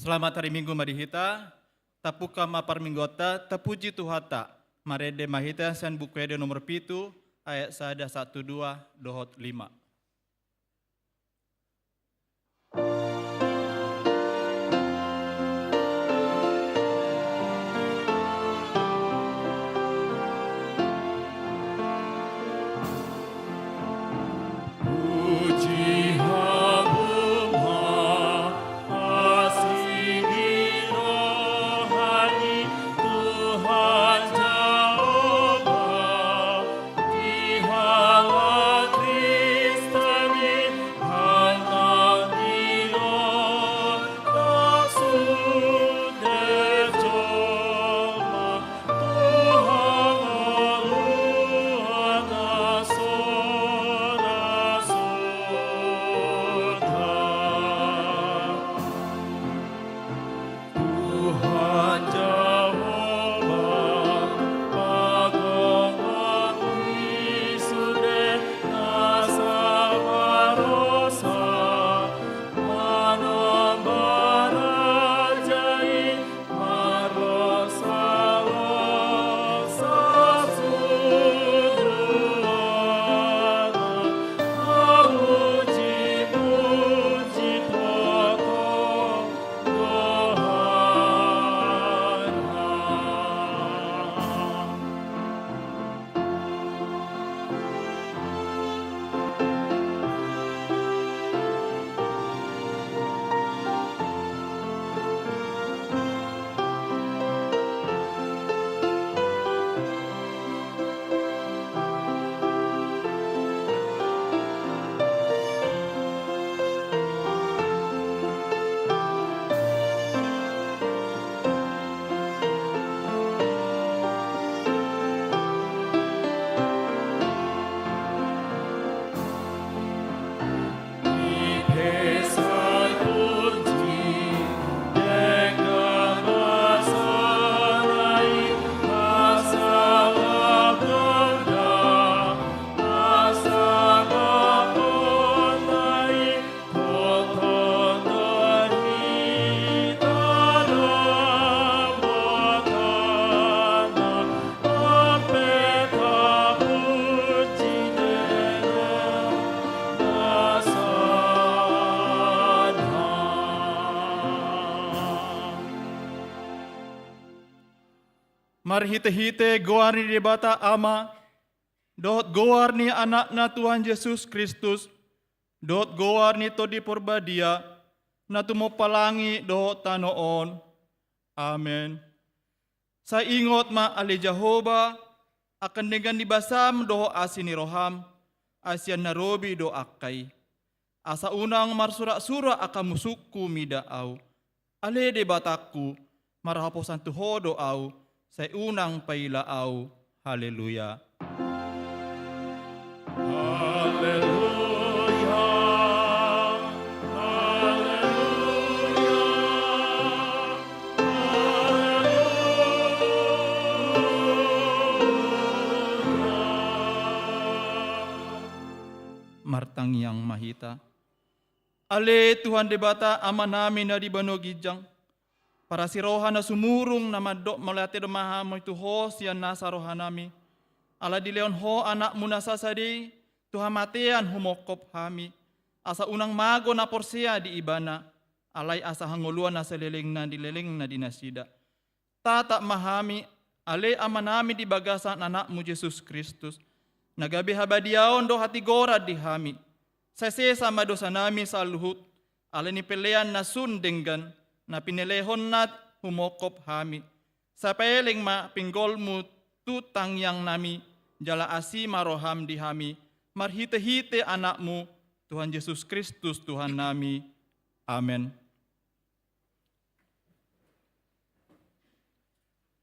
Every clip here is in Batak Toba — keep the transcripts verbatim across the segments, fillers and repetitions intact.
Selamat hari Minggu ma di hita. Tapungka ma parmingguanta, tapuji Tuhanta. Marende ma hita sian Buku Ende nomor pitu, ayat sada sahat tu dua dohot lima. Tuhan Jahowa, pagongon ni sude nasa marosa, manambar raja i marlosalosa suruanna, mamujimuji toto Marhitehite goar ni Debata Ama, dohot goar ni Anakna Tuhan Jesus Kristus, dohot goar ni Tondi Porbadia, na tumompa langit dohot tano on. Amen. Sai ingot ma ale Jahowa, angka denggan ni basam dohot asi ni roham, ai sian na robi do angka i. Asa unang marsuraksurak angka musungku mida ahu. Ale Debatangku, marhaposan tu Ho do ahu, sai unang paila ahu. Haleluya. Haleluya. Haleluya. Haleluya. Martangiang ma hita. Ale Tuhan Debata Amanami na di banua ginjang, parasi roha na sumurung na mandok mauliate do ma hami tu Ho sian nasa rohanami. Ala dilehon Ho Anakmu na sasada i tu hamatean humongkop hami, asa unang mago na porsea di Ibana, alai asa hangoluan na saleleng na di lelengna di nasida. Tatap ma hami, ale Amanami, di bagasan Anakmu Jesus Kristus, na gabe habadiaon dohot hatigoran di hami. Sai sesa ma dosanami saluhut, ala ni pelean na sun denggan, na pinelehonna humongkop hami. Sai paeleng ma pinggolMu tu tangiangnami, jala asi ma rohaM di hami, marhitehite Anakmu, Tuhan Jesus Kristus Tuhannami. Amen.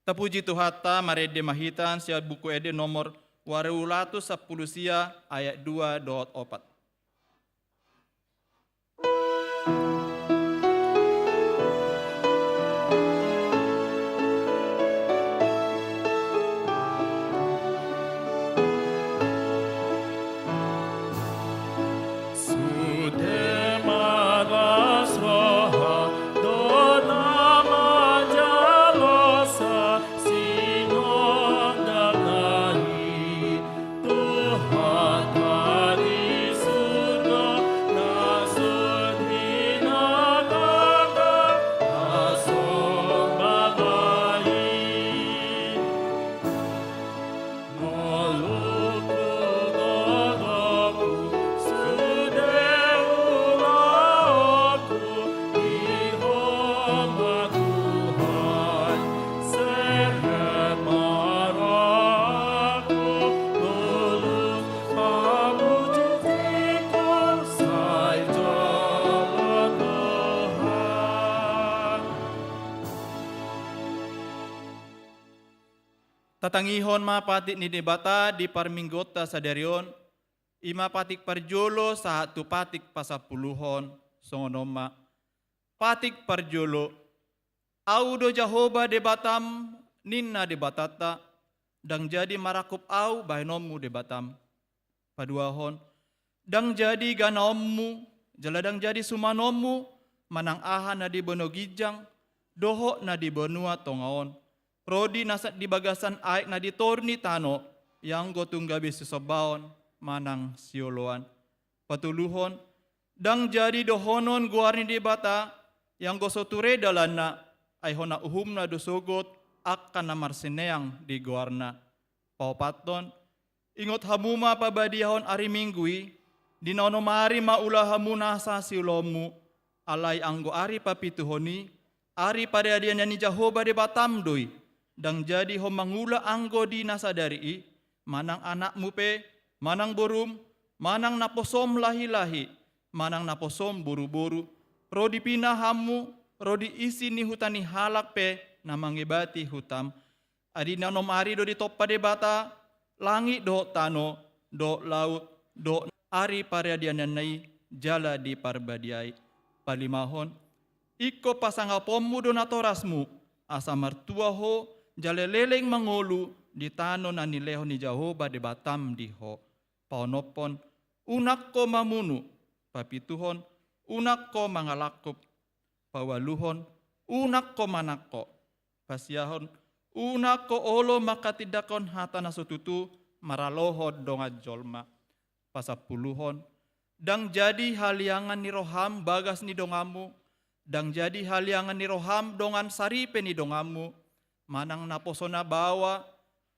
Tapuji Tuhanta, marende ma hita sian Buku Ende nomor walu ratus sampulu sia ayat dua dohot opat. Sude ma las roha do na Tangihon ma patik ni Debata di parmingguonta sadari on, i ma patik parjolo sahat tu patik pasampuluhon, songon on ma. Patik parjolo, Ahu do Jahowa Debatam, ninna Debatanta, ndang jadi marangkup Ahu bahenonmu Debatam. Paduahon, ndang jadi ganaonmu, jala ndang jadi sumanonmu, manang aha na di banua ginjang, dohot na di banua tonga on, ro di na sa-, di bagasan aek na di toru ni tano, ianggo tung gabe sisombaon manang sioloan. Patoluhon, ndang jadi dohonon goar ni Debata, ianggo so ture dalanna, ai hona uhumna do sogot angka na marsineang di goarna. Paopathon, ingot hamu ma pabadiahon ari Minggu i, di na onom ari ma ula hamu nasa siulaonmu, alai anggo ari papituhon i, ari paradianan ni Jahowa Debatam do i, ndang jadi ho mangula anggo di na sadari i, manang anakmu pe, manang borum, manang naposom lahi-lahi, manang naposom boru-boru, ro di pinahanmu, ro di isi ni huta ni halak pe na mangebati hutam. Ai di na onom ari do ditompa Debata langit dohot tano, dohot laut, dohot ari paradiananna i, jala diparbadiai. Palimahon, ingkon pasangaponmu do natorasmu, asa martua ho, jala leleng mangolu di tano na nilehon ni Jahowa Debatam di ho. Paonomhon, unang ho mamunu. Papituhon, unang ho mangalangkup. Paualuhon, unang ho manangko. Pasiahon, unang ho olo manghatindanghon hata na so tutu maralohon dongan jolma. Pasampuluhon, ndang jadi haliangan ni roham bagas ni donganmu, ndang jadi haliangan ni roham dongan saripe ni donganmu, manang naposona baoa,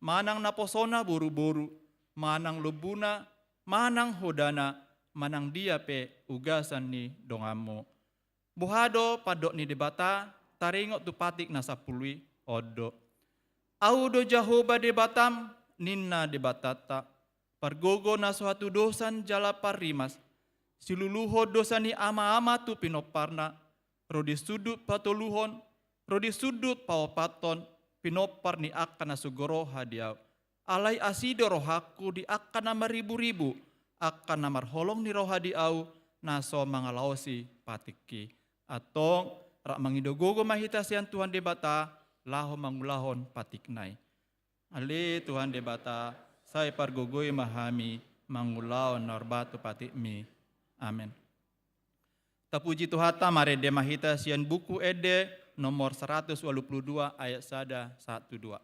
manang naposona boru-boru, manang lombuna, manang hodana, manang dia pe ugasan ni donganmu. Boha do pandok ni Debata taringot tu patik na sampulu i? On do. Ahu do Jahowa Debatam, ninna Debatanta, pargogo na so hatudosan jala parrimas, siluluhon dosa ni ama-ama tu pinomparna, ro di sundut patoluhon, ro di sundut paopathon, pinompar ni angka na so goroha di ahu. Alai asi do rohangku di angka na marribu-ribu, angka na marholong ni roha di ahu, na so mangalaosi patikki. Antong, rap mangido gogo ma hita sian Tuhan Debata, laho mangulahon patikna i. Ale Tuhan Debata, sai pargogoi ma hami mangulahon na horbat tu patikmi. Amen. Tapuji Tuhanta, marende ma hita sian Buku Ende nomor saratus ualu pulu dua ayat sada sahat tu dua.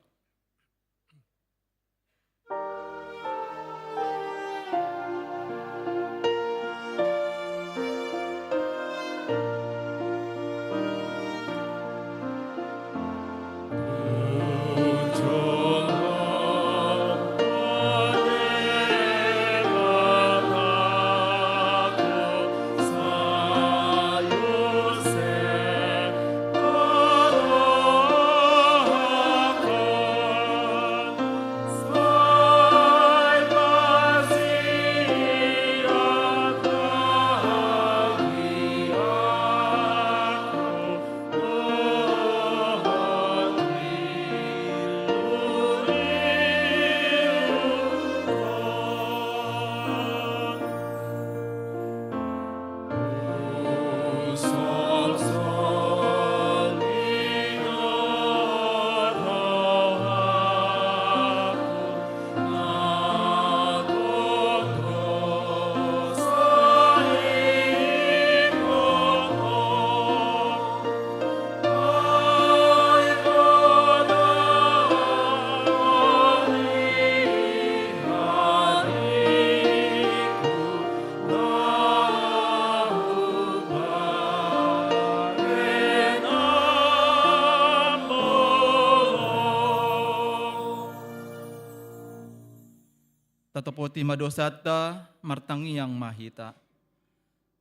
Tatopoti ma dosanta, martangiang ma hita.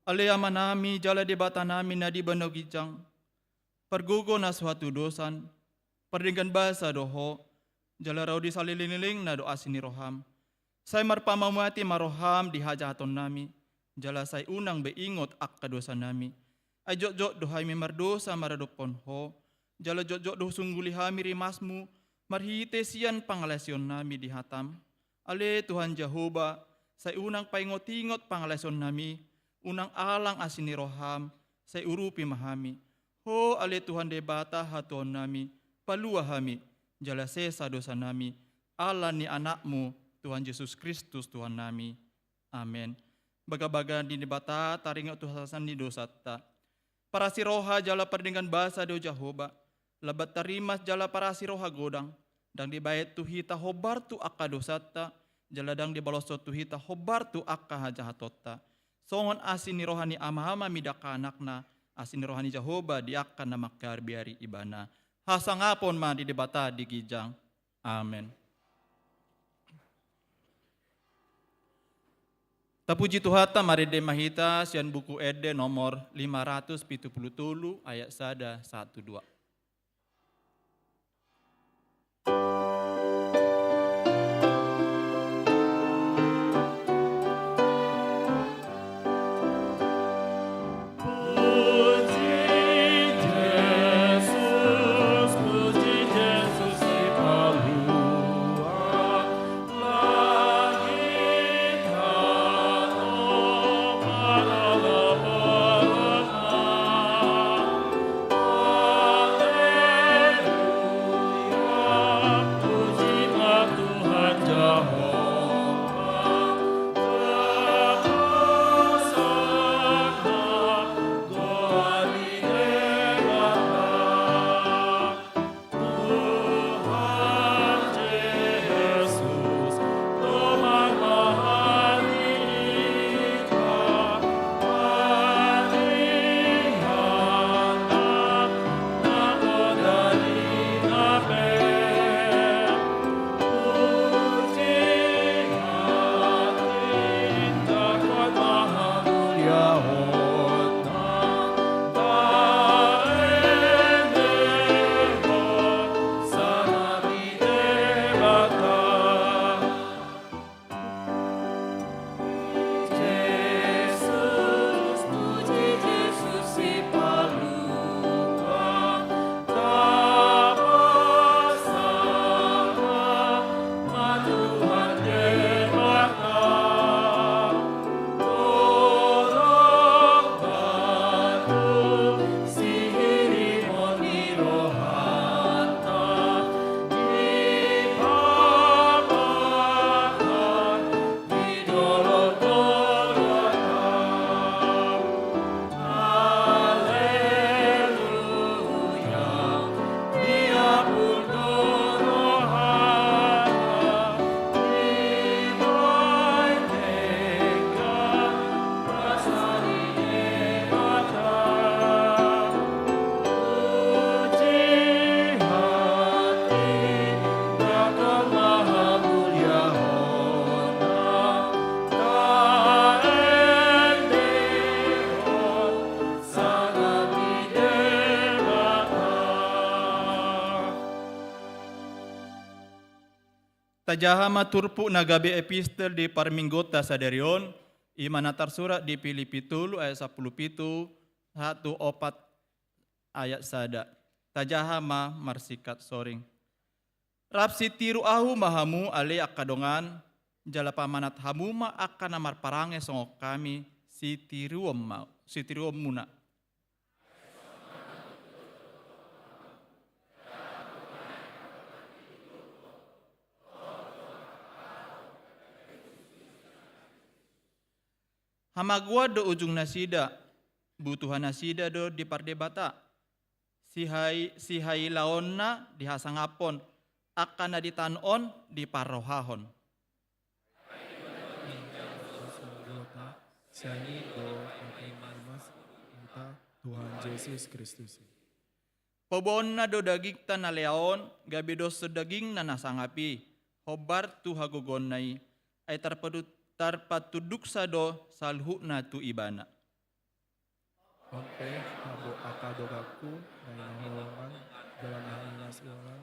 Ale Amanami jala Debatanami na di banua ginjang, pargogo na so hatudosan, pardenggan basa do Ho, jala ro di saleleng-lelengna do asi ni roham. Sai marpamamati ma roham di hajahatonnami, jala sai unang be ingot angka dosanami. Ai jotjot do hami mardosa maradophon Ho, jala jotjot do husungguli hami rimasmu, Marhite sian pangalaosionnami di hataM, ale Tuhan Jahowa, sai unang paingot-ingot pangalaosionnami, unang alang asi ni rohaM, sai urupi ma hami. Ho ale Tuhan Debata hatuaonnami, palua hami, jala sesa dosanami, ala ni AnakMu, Tuhan Jesus Kristus Tuhannami. Amen. Bagabaga ni Debata taringot tu hasesaan ni dosanta. Parasi roha jala pardenggan basa do Jahowa, lambat tarimas jala parasi roha godang, ndang dibaen tu hita hombar tu angka dosanta, jala ndang dibaloshon tu hita hombar tu angka hajahatonta. Songon asi ni roha ni ama-ama mida angka anakna, asi ni roha ni Jahowa di angka na mangkabiari Ibana. Hasangapon ma di Debata di ginjang. Amen. Tapuji Tuhanta, marende ma hita sian Buku Ende nomor lima ratus pitu pulu tolu, ayat sada sahat tu dua. Tajaha ma turpuk na gabe epistel di parmingguonta sadari on, i ma na tarsurat di Pilipi tolu ayat sampulu pitu sahat tu opat ayat sada. Tajaha ma marsingkat soring. Rap sitiru ahu ma hamu ale angka dongan, jala pamanat hamu ma angka na marparange songon hami, sitiruon ma, sitiruonmuna. Hamagoan do ujungnasida, butuhannasida do dipardebata. Sihai-, sihailaonna dihasangaphon, angka na di tano on diparrohahon. Sian i do Tuhan Jesus Kristus. Paboaonna do dagingta na leaon, gabe doshon dagingna na sangap i, hombar tu hagogoonna i, ai tarpadu-, tarpatunduksa do saluhutna tu ibana. On pe hamu angka donganku na hinaholongan jala na hinaholongan,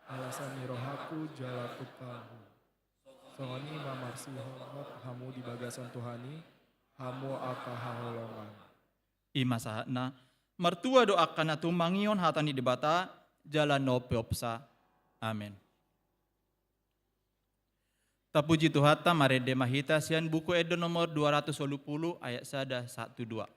alasan ni rohangku jala tungkalhu. Songon i ma marsihomot hamu di bagasan Tuhan i, hamu angka haholongan. I ma sahatna, martua do angka na tumangihon hata ni Debata, jala na umpeopsa. Amen. Tapuji Tuhanta, marende ma hita sian Buku Ende nomor dua ratus walu pulu, ayat sada sahat tu dua.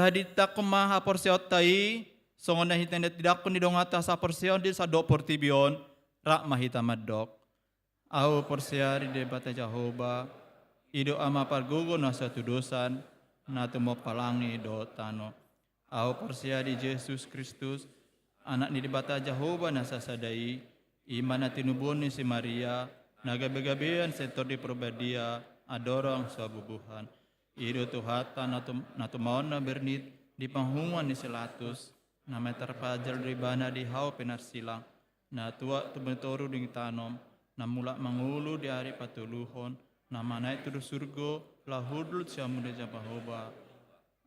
Tahadintanghon ma haporseaonta i, songon na hinatindanghon ni donganta saporseaon di sandok portibi on, rap ma hita mandok. Ahu porsea di Debata Jahowa, i do Ama pargogo na so hatudosan, na tumompa langit dohot tano. Ahu porsea di Jesus Kristus, Anak ni Debata Jahowa na sasada i, i ma na tinubuhon ni si Maria, na gabegabean sian Tondi Parbadia, andorang so habubuhan. I do Tuhanta na tum-, na tumaon na bernit di panghunguan ni si Latus, na mansai tarpajal do Ibana di hau pinarsilang, na tuat tu toru dingin tano, na mulak mangolu di ari patoluhon, na manaek tu surgo, laho hundul sian hamu di Jahowa,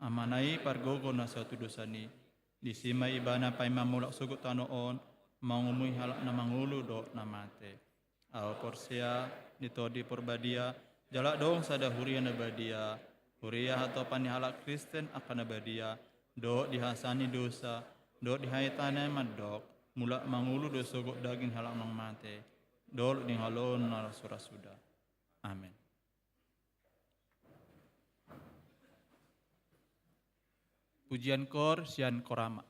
Amana i pargogo na so hatudosan i. Disi ma Ibana paima mulak sogot tano on, mangumui halak na mangolu dohot na mate. Ahu porsea di Tondi Parbadia, jala adong sada huria na badia, huria hatopan ni halak Kristen angka na badia, dohot di hasesaan ni dosa, dohot di hata na mandok, mulak mangolu do sogot daging halak naung mate, dohot di hangoluan na so ra suda. Amen. Pujian koor sian Korama.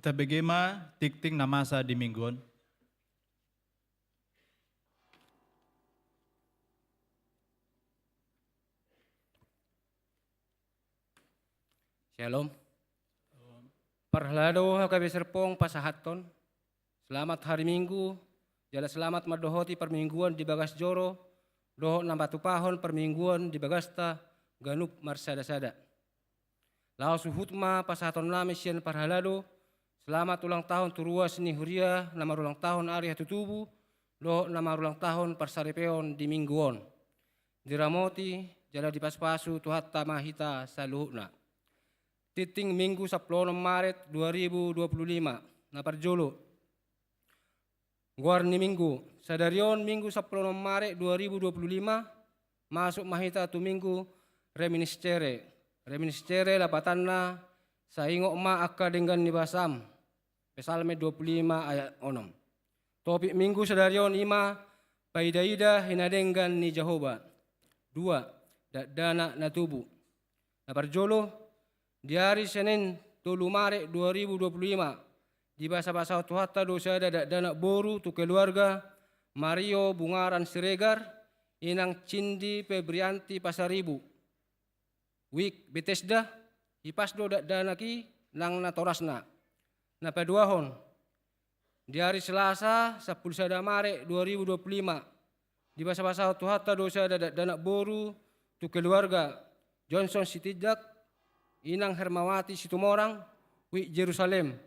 Tabege ma tingting na masa di minggu on. Syalom. Parhalado H K B P Serpong pasahathon selamat hari Minggu, jala selamat mandohoti parmingguan di bagas joro, dohot na patupahon parmingguan di bagasta ganup marsada-sada. Laos huhut ma pasahatonnami sian parhalado selamat ulang tahun tu ruas ni huria na marulang tahun ari hatutubu, dohot na marulang tahun parsaripeon di minggu on. Diramoti jala dipasupasu Tuhanta ma hita saluhutna. Tingting Minggu sampulu onom Maret dua ribu dua puluh lima. Na parjolo, goar ni Minggu. Sadari on Minggu sampulu onom Maret dua ribu dua puluh lima, masuk ma hita tu Minggu Reminiscere. Reminiscere lapatanna, saingot ma angka denggan ni basam. Psalmen dua puluh lima ayat onom. Topik Minggu sadari on i ma, paida-ida hinadenggan ni Jahowa. Dua, dakdanak na tubu. Na parjolo, di ari Senin tolu Maret dua ribu dua puluh lima, dibasabasahon Tuhanta do sada dakdanak boru tu keluarga Mario Bungaran Siregar, inang Cindi Febrianti Pasaribu, wijk Betesda, hipas do dakdanak i nang natorasna. Na paduahon, di ari Selasa sampulu sada Maret dua ribu dua puluh lima, dibasabasahon Tuhanta do sada dakdanak boru tu keluarga Johnson Sitinjak, inang Hermawati Situmorang, wijk Jerusalem,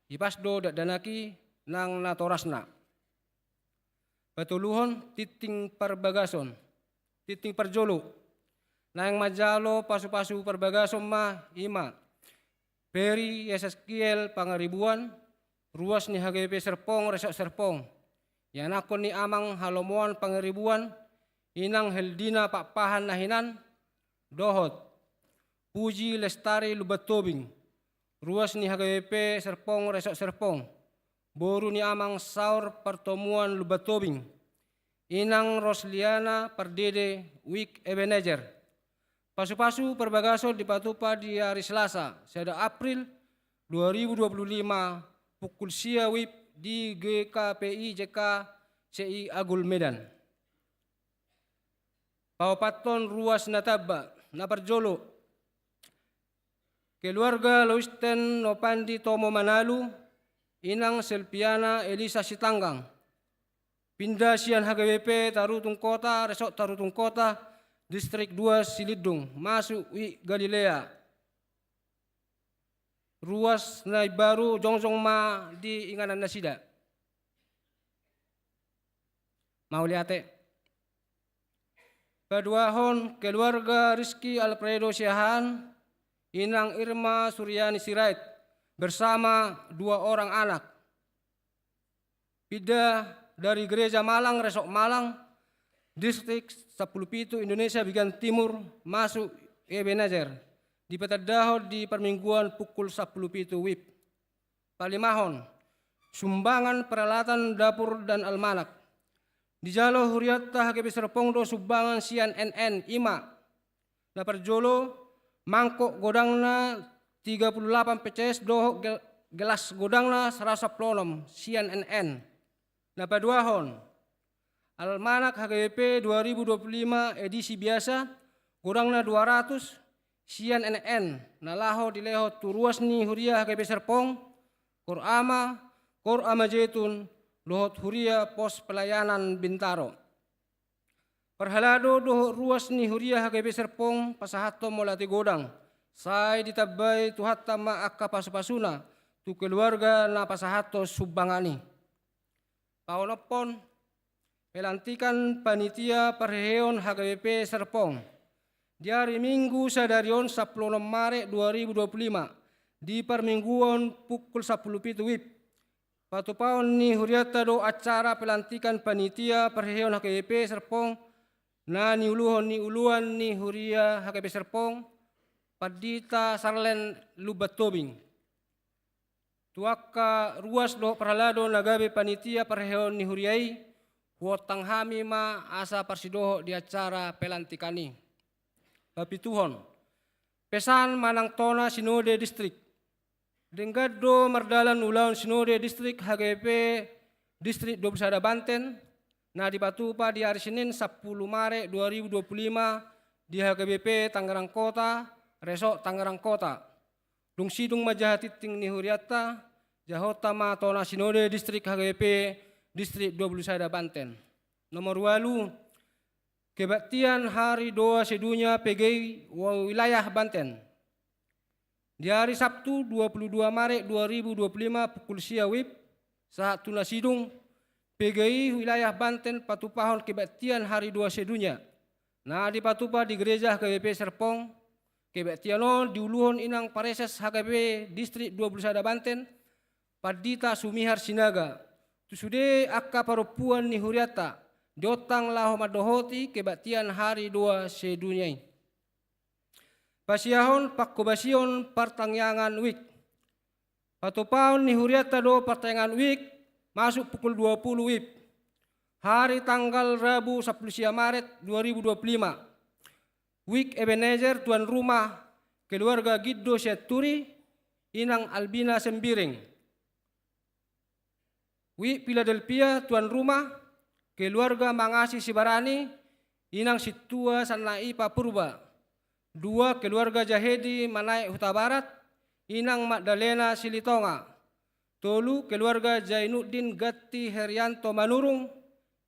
hipas do dakdanak i nang natorasna. Patoluhon, tingting parbagason. Tingting parjolo, naeng manjalo pasupasu parbagason ma i ma Peri Ezekiel Pangaribuan, ruas ni H K B P Serpong resort Serpong, ianakhon ni amang Halomoan Pangaribuan, inang Heldina Pakpahan na hinan, dohot Puji Lestari Lumban Tobing, ruas ni H K B P Serpong resort Serpong, boru ni amang Saur Partomuan Lumban Tobing, inang Rosliana Pardede, wijk Ebenezer. Pasupasu parbagason dipatupa di ari Selasa sada April dua ribu dua puluh lima, pukul sia wib di G K P I J K C I Agul Medan. Paopathon, ruas na tamba. Na parjolo, keluarga Loisten Nopandi Tomo Manalu, inang Selviana Elisa Sitanggang, pinda sian H K B P Tarutung Kota, resort Tarutung Kota, distrik dua Silindung, masuk wijk Galilea. Ruas na imbaru jongjong ma di inganan nasida. Mauliate. Paduahon, keluarga Rizky Alfredo Siahaan, inang Irma Suryani Sirait, bersama dua orang anak, pinda dari Gereja Malang, resort Malang, distrik sampulu pitu Indonesia bagian timur, masuk Ebenezer, dipatandahon di parmingguan pukul sampulu pitu wib. Palimahon, sumbangan peralatan dapur dan almanak. Dijalo hurianta H K B P Serpong do sumbangan sian N N, i ma. Na parjolo, mangkok godangna tiga puluh delapan P C S dohot gel-, gelas godangna saratus sampulu onom sian N N. Na paduahon, almanak H K B P dua ribu dua puluh lima edisi biasa, godangna dua ratus, sian N N, na laho dilehon tu ruas ni huria H K B P Serpong, Kor Ama, Kor Ama Jetun, dohot huria pos pelayanan Bintaro. Parhalado dohot ruas ni huria H K B P Serpong, pasahathon mauliate godang, sai ditambai Tuhanta ma angka pasupasuna tu keluarga na pasahathon sumbangan i. Paonomhon, pelantikan panitia parheheon H K B P Serpong. Di ari Minggu sadari on sampulu onom Maret dua ribu dua puluh lima, di parmingguon pukul sampulu pitu wib, patupaon ni hurianta do acara pelantikan panitia parheheon H K B P Serpong, na niuluhon ni uluan ni huria H K B P Serpong, Pandita Sarlen Lumban Tobing. Tu angka ruas dohot parhalado na gabe panitia parheheon ni huria i, huontang hami ma asa parsidohot di acara pelantikan i. Papituhon, pesan manang tona sinode distrik. Denggan do mardalan ulaon sinode distrik H K B P distrik dua puluh sada Banten, na dipatupa di ari Senin sampulu Maret dua ribu dua puluh lima di H K B P Tangerang Kota, Resort Tangerang Kota. Dung sidung ma jaha tingting ni hurianta, jahonta ma tona sinode distrik H K B P distrik dua puluh sada Banten. Nomor ualu, kebaktian hari doa sedunia P G I wilayah Banten. Di ari Sabtu dua puluh dua Maret dua ribu dua puluh lima pukul sia WIB, sahat tu na sidung, P G I wilayah Banten patupahon kebaktian hari doa sedunia na dipatupa di Gereja H K B P Serpong. Kebaktian on diuluhon inang pareses H K B P distrik dua puluh sada Banten, Pandita Sumihar Sinaga. Tu sude angka parompuan ni hurianta, diontang laho mandohoti kebaktian hari doa sedunia i. Pasiahon pangkobasion partangiangan WIB. Patupaon ni hurianta do partangiangan WIB masuk pukul dua puluh WIB, hari tanggal Rabu sampulu sia Maret dua ribu dua puluh lima. WIB Ebenezer, tuan rumah, keluarga Gindo Sianturi, inang Albina Sembiring. WIB Philadelphia, tuan rumah, keluarga Mangasi Sibarani, inang Sintua Sannaipa Purba. Dua, keluarga Jahedi Manaek Hutabarat, inang Magdalena Silitonga. Tolu, keluarga Zainuddin Gatti Herianto Manurung,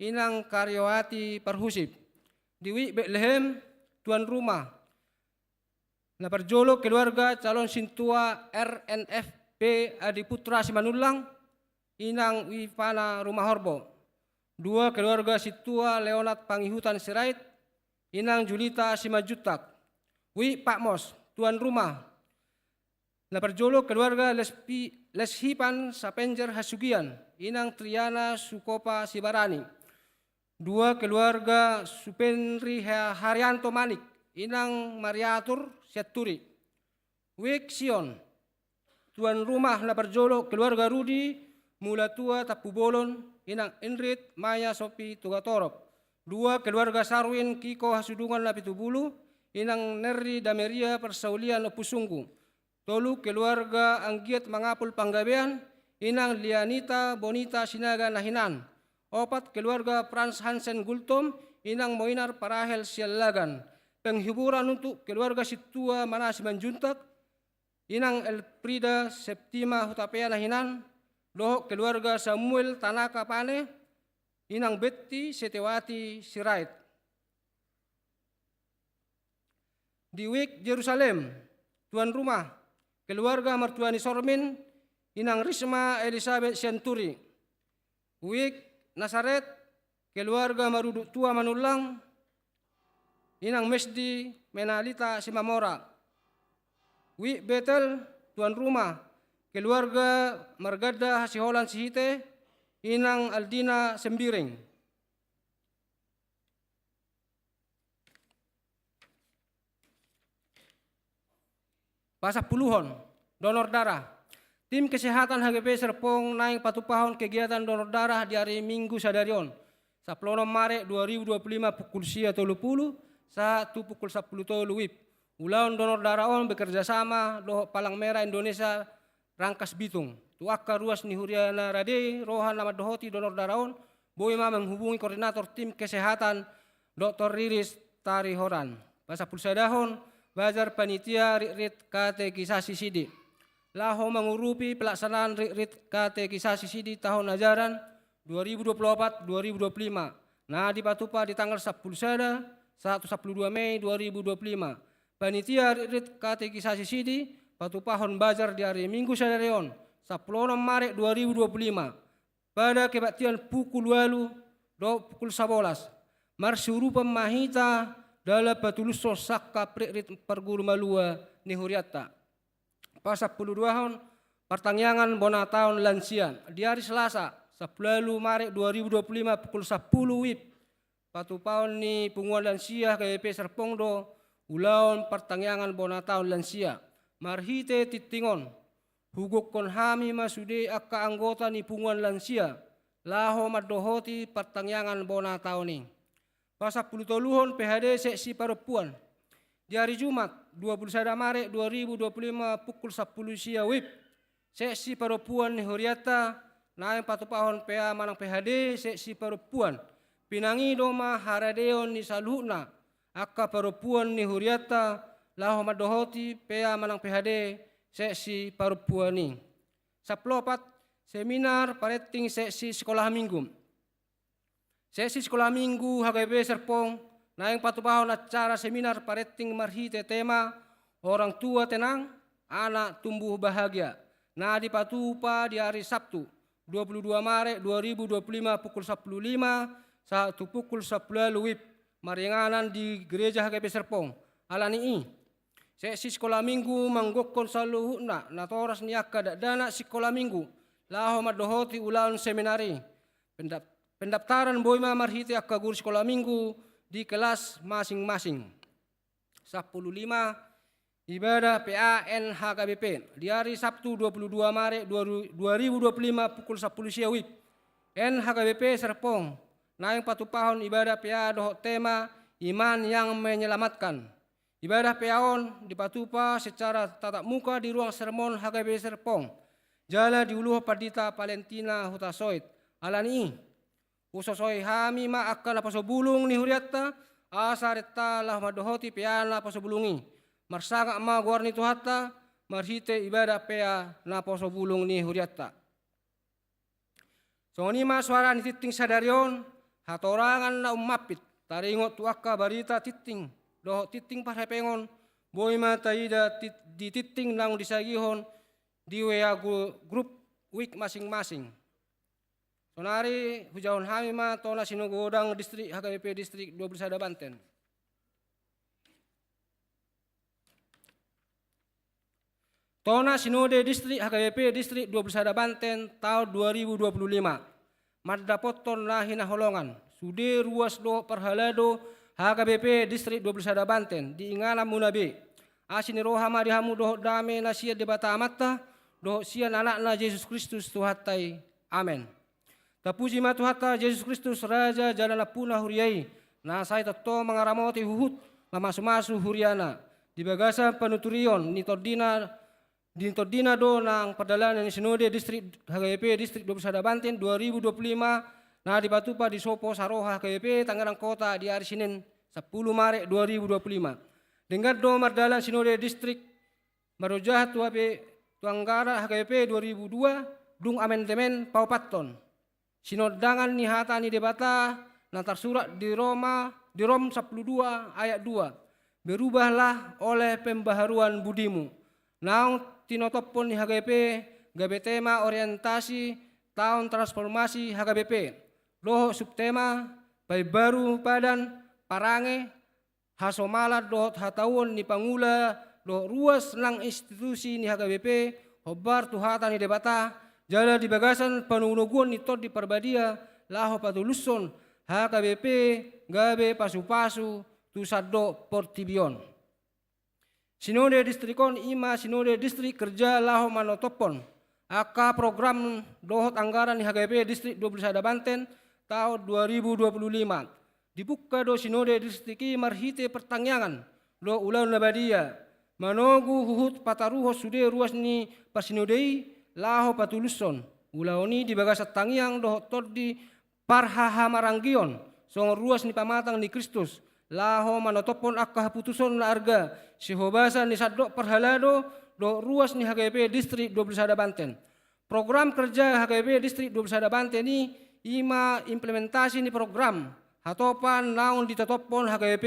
inang Karyoati Parhusip. Di WIB Betlehem, tuan rumah, na parjolo keluarga calon sintua R N F P Adiputra Simanullang, inang Wipana Rumahorbo. Dua, keluarga sintua Leonard Pangihutan Sirait, inang Julita Simanjuntak. WIB Patmos, tuan rumah, na parjolo keluarga Lespi-, Leshipan Sapenjer Hasugian, inang Triana Sukopa Sibarani. Dua, keluarga Supenri Ha-, Haryanto Manik, inang Mariatur Sianturi. WIB Sion, tuan rumah na parjolo keluarga Rudi Mulatua Tampubolon, inang Inrit Maya Sopi Tugatorop. Dua, keluarga Sarwin Kiko Hasudungan Napitupulu, inang Nerri Dameria Parsaulian Ompusunggu. Tolu, keluarga anggiat mangapul panggabean, inang Lianita Bonita Sinaga Nahinan. Opat, keluarga Frans Hansen Gultom, inang Moinar Parahel Siallagan. Penghiburan untuk keluarga sintua Manasi Manjuntak, inang Elfrida Septima Hutapea Nahinan, dohot keluarga Samuel Tanaka Pane, inang Betti Setiawati Sirait. Di WIB Jerusalem, tuan rumah, keluarga Martuani Sormin, inang Risma Elisabet Sianturi. WIB Nasaret, keluarga Maruduk Tua Manullang, inang Mesdi Menalita Simamora. WIB Betel, tuan rumah, keluarga Marganda Hasiholan Sihite, inang Aldina Sembiring. Pasampuluhon, donor darah. Tim kesehatan H K B P Serpong naeng patupahon kegiatan donor darah di ari Minggu sadari on, sampulu onom Maret dua ribu dua puluh lima pukul sia tolu pulu sahat tu pukul sampulu tolu WIB. Ulaon donor darah on bekerja sama dohot Palang Merah Indonesia Rangkas Bitung. Tu angka ruas ni huria na rade roha na mandohoti donor darah on, boi ma menghubungi koordinator tim kesehatan, Doktor Riris Tarihoran. Pasampulu sadahon, bazar panitia ritrit katekisasi sidi. Laho mangurupi pelaksanaan ritrit katekisasi sidi tahun ajaran dua ribu dua puluh opat dua ribu dua puluh lima, na dipatupa di tanggal sampulu sada sahat tu sampulu dua Mei dua ribu dua puluh lima. Panitia ritrit katekisasi sidi patupahon bazar di ari Minggu sadari on, sampulu onom Maret dua ribu dua puluh lima, pada kebaktian pukul ualu dohot pukul sabolas. Marsiurupan ma hita dalan patulushon sangkap ritrit parguru malua ni hurianta. Pasampulu duahon, partangiangan bona taon lansia. Di ari Selasa, sampulu ualu Maret dua ribu dua puluh lima pukul sampulu WIB, patupaon ni punguan lansia H K B P Serpong do ulaon partangiangan bona taon lansia. Marhite tingting on, hugokhon hami ma sude angka anggota ni punguan lansia laho mandohoti partangiangan bona taon i. Pasampulu toluhon, P H D seksi parompuan. Di ari Jumat, dua puluh sada Maret dua ribu dua puluh lima pukul sampulu sia WIB, seksi parompuan ni hurianta, naeng patupahon P A manang P H D seksi parompuan. Pinangido ma haradeon ni saluhutna angka parompuan ni hurianta laho mandohoti P A manang P H D seksi parompuan i. Sampulu opat, seminar parenting seksi sikola minggu. Seksi sikola minggu H K B P Serpong naeng patupahon acara seminar parenting marhite tema Orang Tua Tenang, Anak Tumbuh Bahagia, na dipatupa di ari Sabtu, dua puluh dua Maret dua ribu dua puluh lima, pukul sampulu lima sahat tu pukul sampulu ualu WIB, maringanan di Gereja H K B P Serpong. Alani i, seksi sikola minggu manggokhon saluhutna natoras ni angka dakdanak sikola minggu laho mandohoti ulaon seminar i. Pendap-, pendaftaran boi ma marhite angka guru sikola minggu di kelas masing-masing. Sampulu lima, ibadah P A N H K B P di ari Sabtu dua puluh dua Maret dua ru-, dua ribu dua puluh lima, pukul sampulu sia WIB. N H K B P Serpong naeng patupahon ibadah P A dohot tema Iman yang Menyelamatkan. Ibadah P A on dipatupa secara tatap muka di ruang sermon H K B P Serpong, jala diuluhon Pandita Valentina Hutasoit. Alani i, husosoi hami ma angka naposo bulung ni hurianta, asa renta laho mandohoti P A naposo bulung i. Marsangap ma goar ni Tuhanta marhite ibadah P A naposo bulung ni hurianta. Songon i ma soara ni tingting sadari on, hatorangan na ummampit taringot tu angka barita tingting dohot tingting parhepengon, boi ma taida tit-, di tingting naung disagihon di W A gru-, grup WIB masing-masing. Sonari hujahahon hami ma tona sinode godang distrik H K B P distrik dua puluh sada Banten. Tona sinode distrik H K B P distrik dua puluh sada Banten taon dua ribu dua puluh lima. Mandapothon na hinaholongan sude ruas dohot parhalado H K B P distrik dua puluh sada Banten di inganan muna be. Asi ni roha ma di hamu dohot dame na sian Debata Amanta dohot sian Anakna Jesus Kristus Tuhanta i. Amen. Tapuji ma Tuhanta Jesus Kristus, Raja jala nampuna huria i, na sai tongtong mangaramoti huhut mamasumasu huriana. Di bagasan panuturion ni tondina, di tondina do nang pardalanan ni sinode distrik H K B P distrik dua puluh sada Banten dua ribu dua puluh lima na dipatupa di Sopo Saroha H K B P Tangerang Kota di ari Senin sampulu Maret dua ribu dua puluh lima. Denggan do mardalan sinode distrik marojahan tu H P, tu anggaran H K B P dua ribu dua, dung amendemen paopathon. Sinondangan ni hata ni Debata na tarsurat di Roma, di Rom sampulu dua ayat dua. Berubahlah oleh pembaharuan budimu. Naung tinotophon ni H K B P gabe tema orientasi taon transformasi H K B P dohot subtema paimbaru padan, parange, hasomalan dohot hatauon ni pangula dohot ruas nang institusi ni H K B P hombar tu hata ni Debata, jala di bagasan panogunoguon ni Tondi Parbadia laho patulushon H K B P gabe pasupasu tu sandok portibi on. Sinode distrik on i ma sinode distrik kerja laho manotophon angka program dohot anggaran ni H K B P distrik dua puluh sada Banten taon dua ribu dua puluh lima. Dibungka do sinode distrik i marhite partangiangan dohot ulaon na badia, manogu huhut pataruhon sude ruas ni parsinode i laho patulushon ulaon i di bagasan tangiang dohot tondi parhahamaranggion songon ruas ni pamatang ni Kristus, laho manotophon angka haputuson na arga sihobasan ni sandok parhalado dohot ruas ni H K B P distrik dua puluh sada Banten. Program kerja H K B P distrik dua puluh sada Banten i, i ma implementasi ni program hatopan naung ditotophon H K B P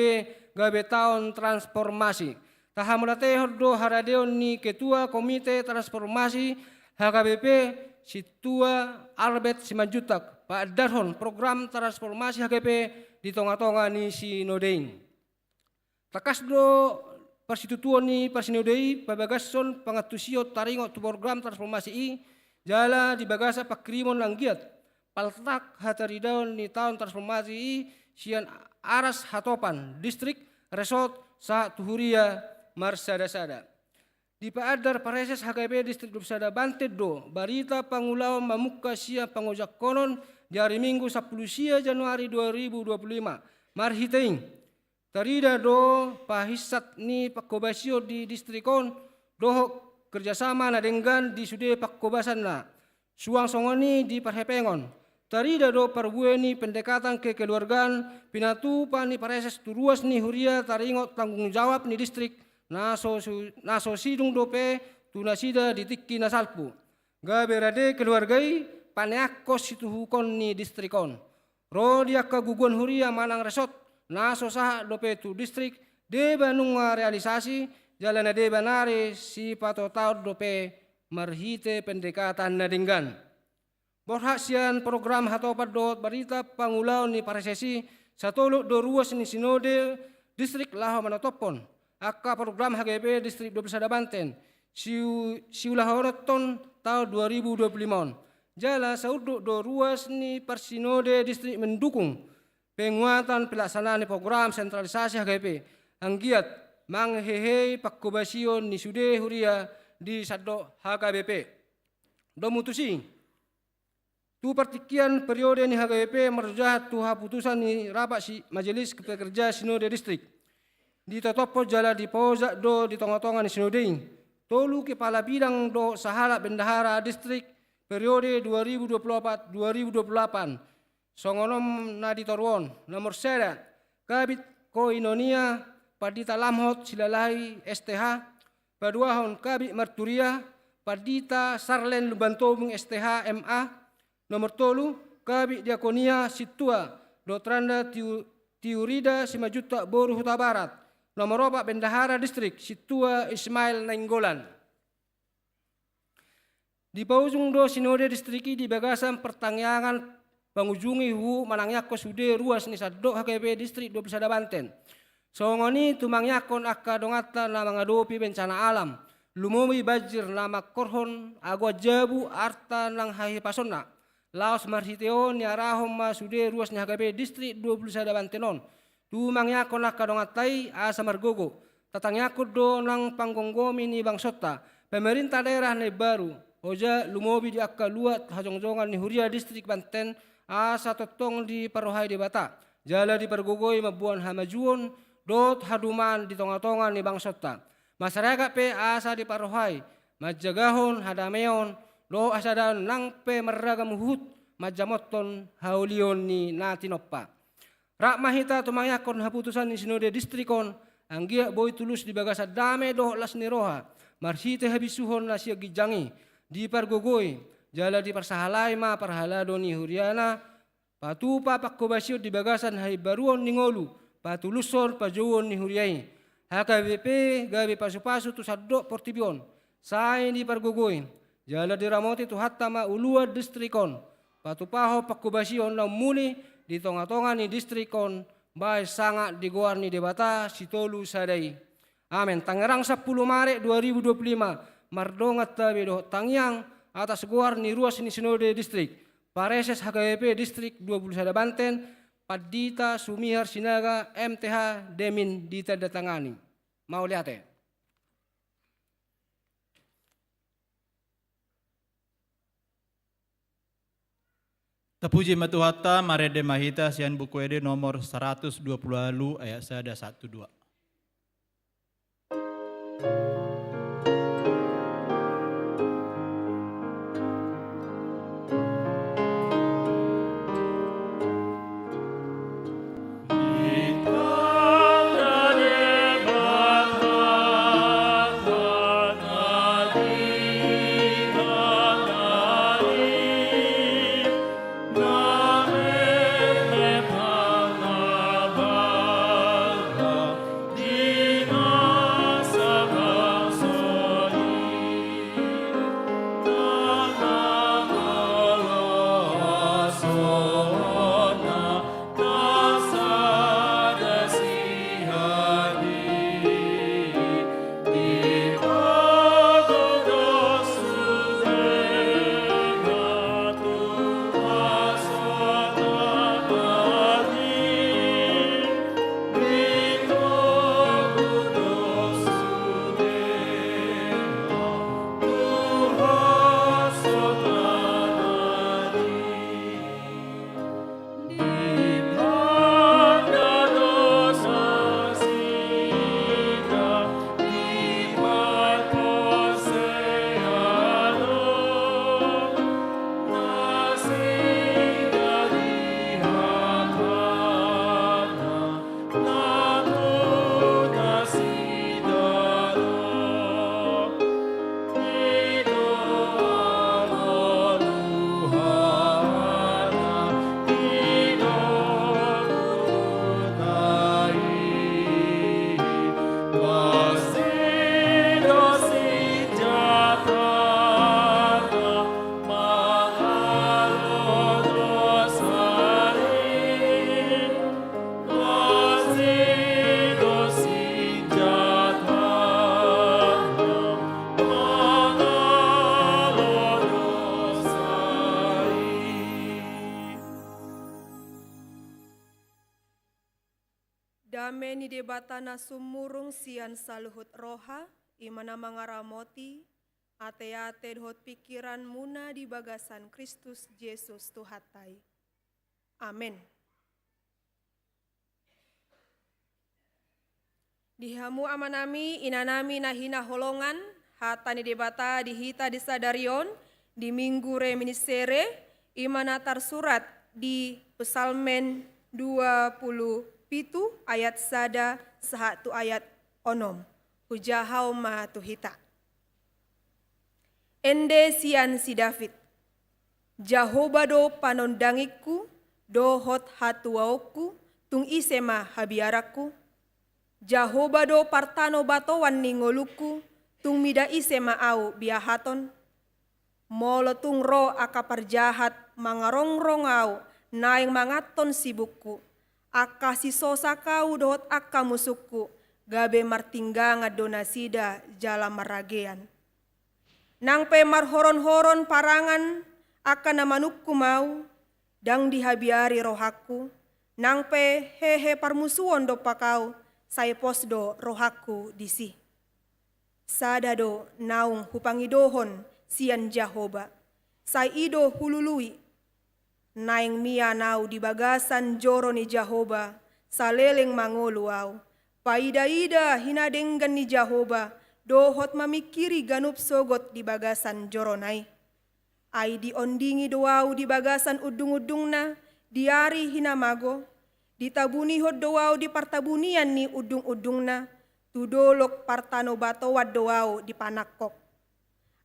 gabe taon transformasi. Tahamauliatehon do haradeon ni Ketua Komite Transformasi H K B P, Sintua Albert Simanjuntak, paandarhon program transformasi H K B P di tongatonga ni sinode i. Tangkas do parsitutuon ni parsinode i pabagashon pangantusion taringot tu program transformasi i, jala di bagasan pangkirimon na anggiat paltak hataridaon ni taon transformasi i sian aras hatopan, distrik, resort, sahat tu huria marsadasada. Dipaandar Praeses H K B P distrik dua puluh sada Banten do barita pangulaon mamungka sian pangojakhonon di ari Minggu sampulu sia Januari dua ribu dua puluh lima. Marhite i, tarida do pahinsat ni panghobasion di distrik on dohot kerjasama na denggan di sude pangkobasanna. Suang songon i di parhepengon, tarida do parbue ni pendekatan kekeluargaan pinatupa ni pareses tu ruas ni huria taringot tanggung jawab ni distrik na so, su- na so sidung dope tu nasida di tingki na salpu. Gabe rade keluarga i paneakkon situhukon ni distrik on. Ro di angka guguan huria manang resort na so sahat dope tu distrik, deba nunga realisasi, jala na deba nari sipatotaon dope marhite pendekatan na denggan. Borhat sian program hatopan dohot barita pangulaon ni pareses i, satolop do ruas ni sinode distrik laho manotophon angka program H K B P distrik dua puluh sada Banten, siu- siulahononhon taon dua ribu dua puluh lima on. Jala saunduk do ruas ni parsinode distrik mendukung penguatan pelaksanaan ni program sentralisasi H K B P, anggiat manghehei pangkobasion ni sude huria di sandok H K B P. Domu tusi, tu partingkian periode ni H K B P marjahat tu haputusan ni rapat si Majelis Pekerja Sinode Distrik, ditotophon jala dipaojak do di tonga-tonga ni sinode i tolu kepala bidang dohot sahalak bendahara distrik periode dua ribu dua puluh opat dua ribu dua puluh delapan. Songon on na di toru on: nomor sada, Kabid Koinonia Pandita Lamhot Silalahi, S T H. Paduahon, Kabid Marturia Pandita Sarlen Lumbantobing, S T H, M A. Nomor tolu, Kabid Diakonia Sintua Dotranda Tiu- Tiurida Simanjuntak boru Hutabarat. Nomor opat, Bendahara Distrik Sintua Ismail Nainggolan. Dipaujung do sinode distrik i di bagasan partangiangan pangujungi huhut manangiangkon sude ruas ni sandok H K B P distrik dua puluh sada Banten. Songon i tumangiangkon angka donganta na mangadopi bencana alam, lumobi banjir na mangkorhon agoan jabu arta nang hahipasonna. Laos marhite on niarahon ma sude ruas ni H K B P distrik dua puluh sada Banten on tumangiangkon angka donganta i asa margogo. Tatangiangkon do nang panggomgomi ni bangsonta, pemerintah daerah na imbaru, oja lumobi di angka luat hajongjongan ni huria distrik Banten, asa tongtong diparrohai Debata jala dipargogoi mamboan hamajuon dohot haduman di tonga-tonga ni bangsonta. Masyarakat pe asa diparrohai manjagahon hadameon dohot hasadaon nang pe marragam huhut manjamothon haulion ni na tinompa. Rap ma hita tumangiangkon haputusan ni sinode distrik on, anggiat boi tulus di bagasan dame dohot las ni roha, marhite habisuhon na sian ginjang i, dipargogoi jala diparsahalai ma parhalado ni huriana, patupa pangkobasion di bagasan haimbaruon ni ngolu, patulushon pajouon ni huria i. H K B P gabe pasupasu tu sandok portibi on, sai dipargogoi jala diramoti Tuhanta ma uluan distrik on, patupahon pangkobasion na ummuli di tonga-tonga ni distrik on, bahen sangap di goar ni Debata Sitolu Sada i. Amen. Tangerang, sampulu Maret dua ribu dua puluh lima, mardongan tabe dohot tangiang atas goar ni ruas ni sinode distrik, pareses H K B P distrik dua puluh sada Banten, Pandita Sumihar Sinaga, M T H, Demin, ditandatangani. Mauliate. Tapuji ma Tuhanta, marende ma hita sian Buku Ende nomor saratus dua pulu ualu, ayat sada sahat tu dua. Dame ni Debata na sumurung sian saluhut roha, i ma na mangaramoti ateate dohot pingkiranmuna di bagasan Kristus Jesus Tuhanta i. Amen. Di hamu amanami, inanami na hinaholongan, hata ni Debata di hita di sadari on, di Minggu Reminiscere, i ma na tarsurat di Psalmen dua puluh pitu ayat sada sahat tu ayat onom. Hujaha ma tu hita. Ende sian si David. Jahowa do panondangingku, dohot hatuaonku, tung ise ma habiaranku? Jahowa do partanobatoan ni ngolungku, tung mida ise ma ahu biahaton? Molo tung ro angka parjahat mangarongrong ahu, naeng manganhon sibukku, angka sisosak ahu dohot angka musungku, gabe martinggangan do nasida jala marragean. Nang pe marhoronhoron parangan angka na manungkum ahu, ndang dihabiari rohangku, nang pe hehe parmusuon dompak ahu, sai pos do rohangku disi. Sada do naung hupangidohon sian Jahowa, sai i do hulului. Naeng mian ahu di bagasan joro ni Jahowa, saleleng mangolu ahu, paidaida hinadenggan ni Jahowa, dohot mamingkiri ganup sogot di bagasan jorona i. Ai diondingi do ahu di bagasan undungundungna, di ari hinamago, ditabunihon do ahu di partabunian ni undungundungna, tu dolok partanobatoan do ahu dipanangkok.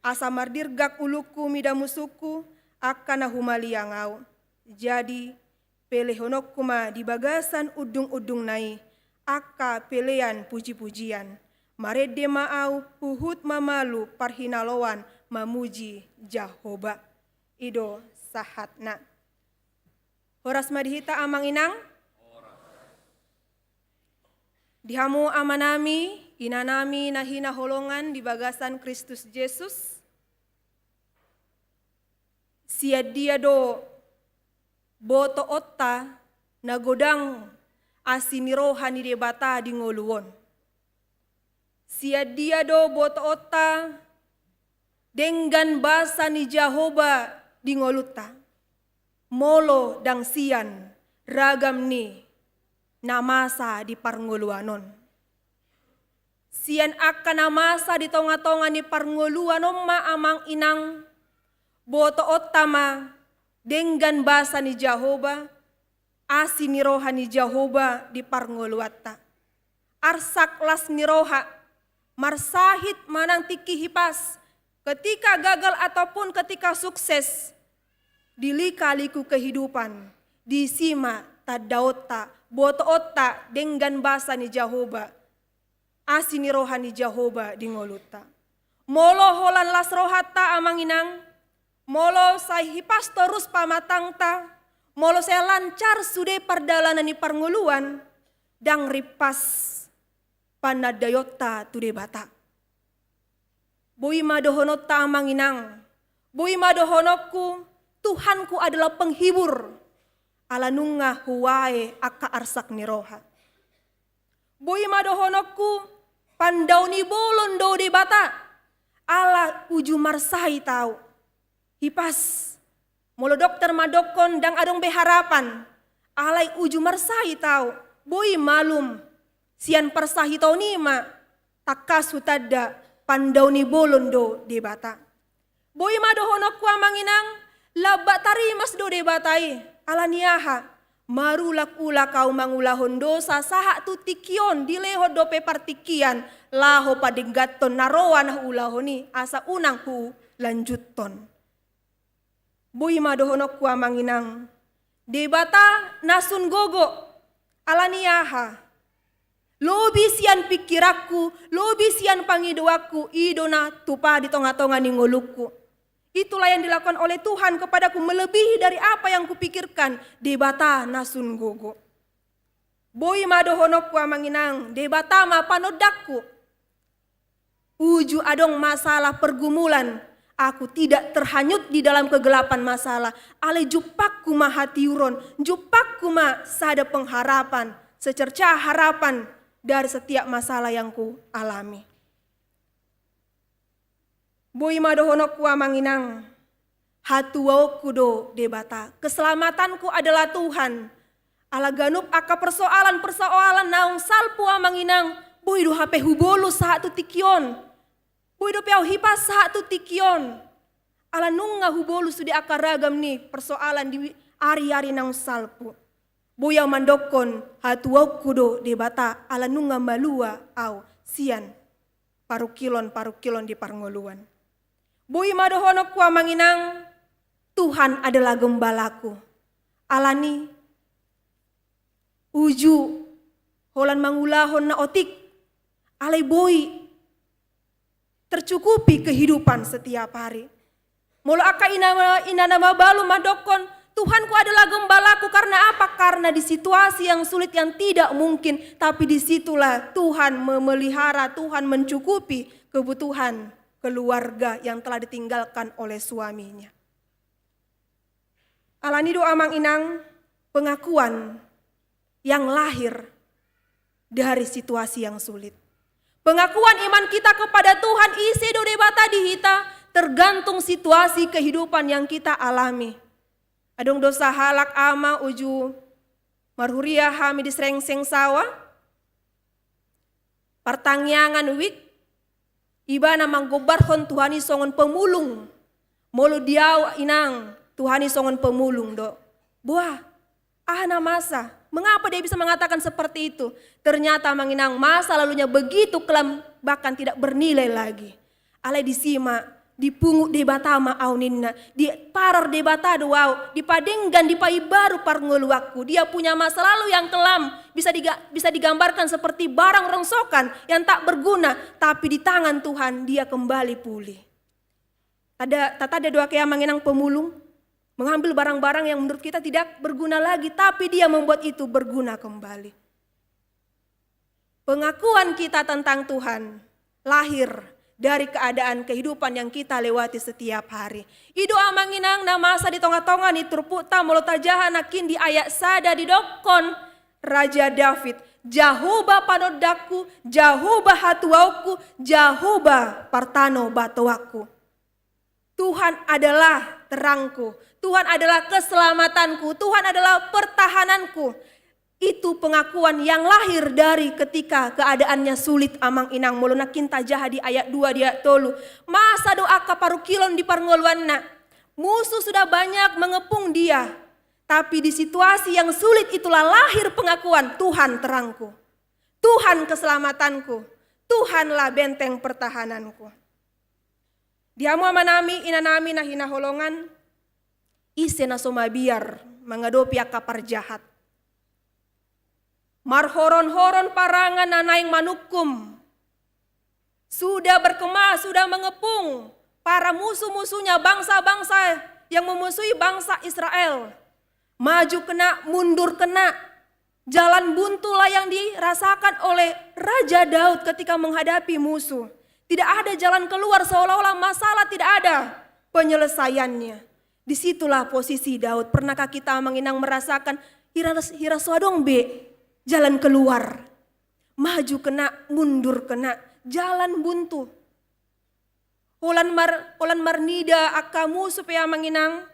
Asa mardirgak ulungku mida musungku, angka na humaliang ahu. Jadi, pelehononku ma di bagasan undungundungna i, angka pelean pujipujian. Marende ma ahu, huhut mamalu parhinaloan mamuji Jahowa. I do sahatna. Horas ma di hita amang inang. Di hamu amanami, inanami na hinaholongan di bagasan Kristus Jesus. Sian dia do botoonta na godang asi ni roha ni Debata di ngolu on? Sian dia do botoonta denggan basa ni Jahowa di ngolunta? Molo ndang sian ragam ni na masa di parngoluan on. Sian angka na masa di tongatonga ni parngoluan on ma amang inang, botoonta ma denggan basa ni Jahowa, asi ni roha ni Jahowa di parngoluanta. Arsak las ni roha, marsahit manang tingki hipas, ketika gagal ataupun ketika sukses, di lika-liku kehidupan, disi ma tandaonta, botoonta denggan basa ni Jahowa, asi ni roha ni Jahowa di ngolunta. Molo holan las rohanta amang inang, molo sai hipas torus pamatangta, molo sai lancar sude pardalanan ni parngoluan, ndang rimpas panandaonta tu Debata. Boi ma dohononta amang inang, boi ma dohononku, Tuhanku adalah penghibur, ala nunga huae angka arsak ni roha. Boi ma dohononku, pandao ni bolon do Debata, ala uju marsahit ahu. Hipas, molo dokter mandokkon ndang adong be harapan, alai uju marsahit ahu, boi malum, sian parsahiton i ma tangkas hutanda pandao ni bolon do Debata. Boi ma dohononku amang inang, lambak tarimas do Debata i, ala ni aha? Marulak-ulak ahu mangulahon dosa, sahat tu tingki on dilehon dope partingkian, laho padengganhon na roa na huulahon i, asa unang hulanjuthon. Boi ma dohononku amang inang, Debata na sun gogo, ala ni aha? Lobi sian pingkiranku, lobi sian pangidoanku, i do na tupa di tongatonga ni ngolungku. Itulah yang dilakukan oleh Tuhan kepadaku melebihi dari apa yang kupikirkan, Debata na sun gogo. Boi ma dohononku amang inang, Debata ma panondangku. Uju adong masalah pergumulan, aku tidak terhanyut di dalam kegelapan masalah. Alai jumpangku ma hatiuron, jumpangku ma sada pengharapan. secercah harapan dari setiap masalah yang kualami. Boi ma dohononku amang inang, hatuaonku do Debata, keselamatanku adalah Tuhan. Ala ganup angka persoalan-persoalan naung salpu amang inang, boi do hape hubolus sahat tu tingki on. Boi dope au hipas sahat tu tingki on. Ala nunga hubolus sude angka ragam ni persoalan di ari-ari naung salpu. Boi au mandokkon hatuaonku do Debata ala nunga malua au sian parungkilon-parungkilon di parngoluan. Boi ma dohononku amang inang, Tuhan adalah gembalaku. Alani uju holan mangulahon na otik, alai boi tercukupi kehidupan setiap hari. Molo angka ina, ina na mabalu mandokkon, Tuhanku adalah gembalaku, karena apa? Karena di situasi yang sulit, yang tidak mungkin, tapi disitulah Tuhan memelihara, Tuhan mencukupi kebutuhan keluarga yang telah ditinggalkan oleh suaminya. Alani do amang inang, pengakuan yang lahir dari situasi yang sulit. Pengakuan iman kita kepada Tuhan, ise do Debata di hita, tergantung situasi kehidupan yang kita alami. Adong do sahalak ama uju marhuria hami di Srengseng Sawa, partangiangan wijk, ibana manggombarhon Tuhan i songon pemulung. Molo di au inang, Tuhan i songon pemulung do. Boa, aha na masa? Mengapa dia bisa mengatakan seperti itu? Ternyata amang inang, masa lalunya begitu kelam, bahkan tidak bernilai lagi. Alai disi ma, dipungut Debata ma au ninna, diparar Debata do au, dipadenggan, dipaimbaru parngoluanku. Dia punya masa lalu yang kelam, bisa diga-, bisa digambarkan seperti barang rongsokan yang tak berguna, tapi di tangan Tuhan dia kembali pulih. Tanda, tatanda do angka i amang inang, pemulung mengambil barang-barang yang menurut kita tidak berguna lagi, tapi dia membuat itu berguna kembali. Pengakuan kita tentang Tuhan lahir dari keadaan kehidupan yang kita lewati setiap hari. I do amang inang na masa di tonga-tonga ni turpukta, molo tajaha nangkin di ayat sada didokkon Raja David, Jahowa panondangku, Jahowa hatuaonku, Jahowa partanobatoanku. Tuhan adalah terangku, Tuhan adalah keselamatanku, Tuhan adalah pertahananku. Itu pengakuan yang lahir dari ketika keadaannya sulit, amang inang. Molo nangkin tajaha di ayat dua, di ayat tolu. Masa do angka parungkilon di parngoluanna. Musuh sudah banyak mengepung dia. Tapi di situasi yang sulit itulah lahir pengakuan, Tuhan terangku. Tuhan keselamatanku. Tuhanlah benteng pertahananku. Di hamu amanami, inanami na hinaholongan, ise na so mabiar mangadopi angka parjahat? Marhoron-horon parangan na naeng manungkum. Sudah berkemah, sudah mengepung para musuh-musuhnya, bangsa-bangsa yang memusuhi bangsa Israel. Maju kena, mundur kena. Jalan buntulah yang dirasakan oleh Raja Daud ketika menghadapi musuh. Tidak ada jalan keluar, seolah-olah masalah tidak ada penyelesaiannya. Disitulah posisi Daud. Pernahkah kita amang inang merasakan hira, hira so adong be jalan keluar? Maju kena, mundur kena, jalan buntu. Holan mar-, holan marnida angka musuh pe amang inang,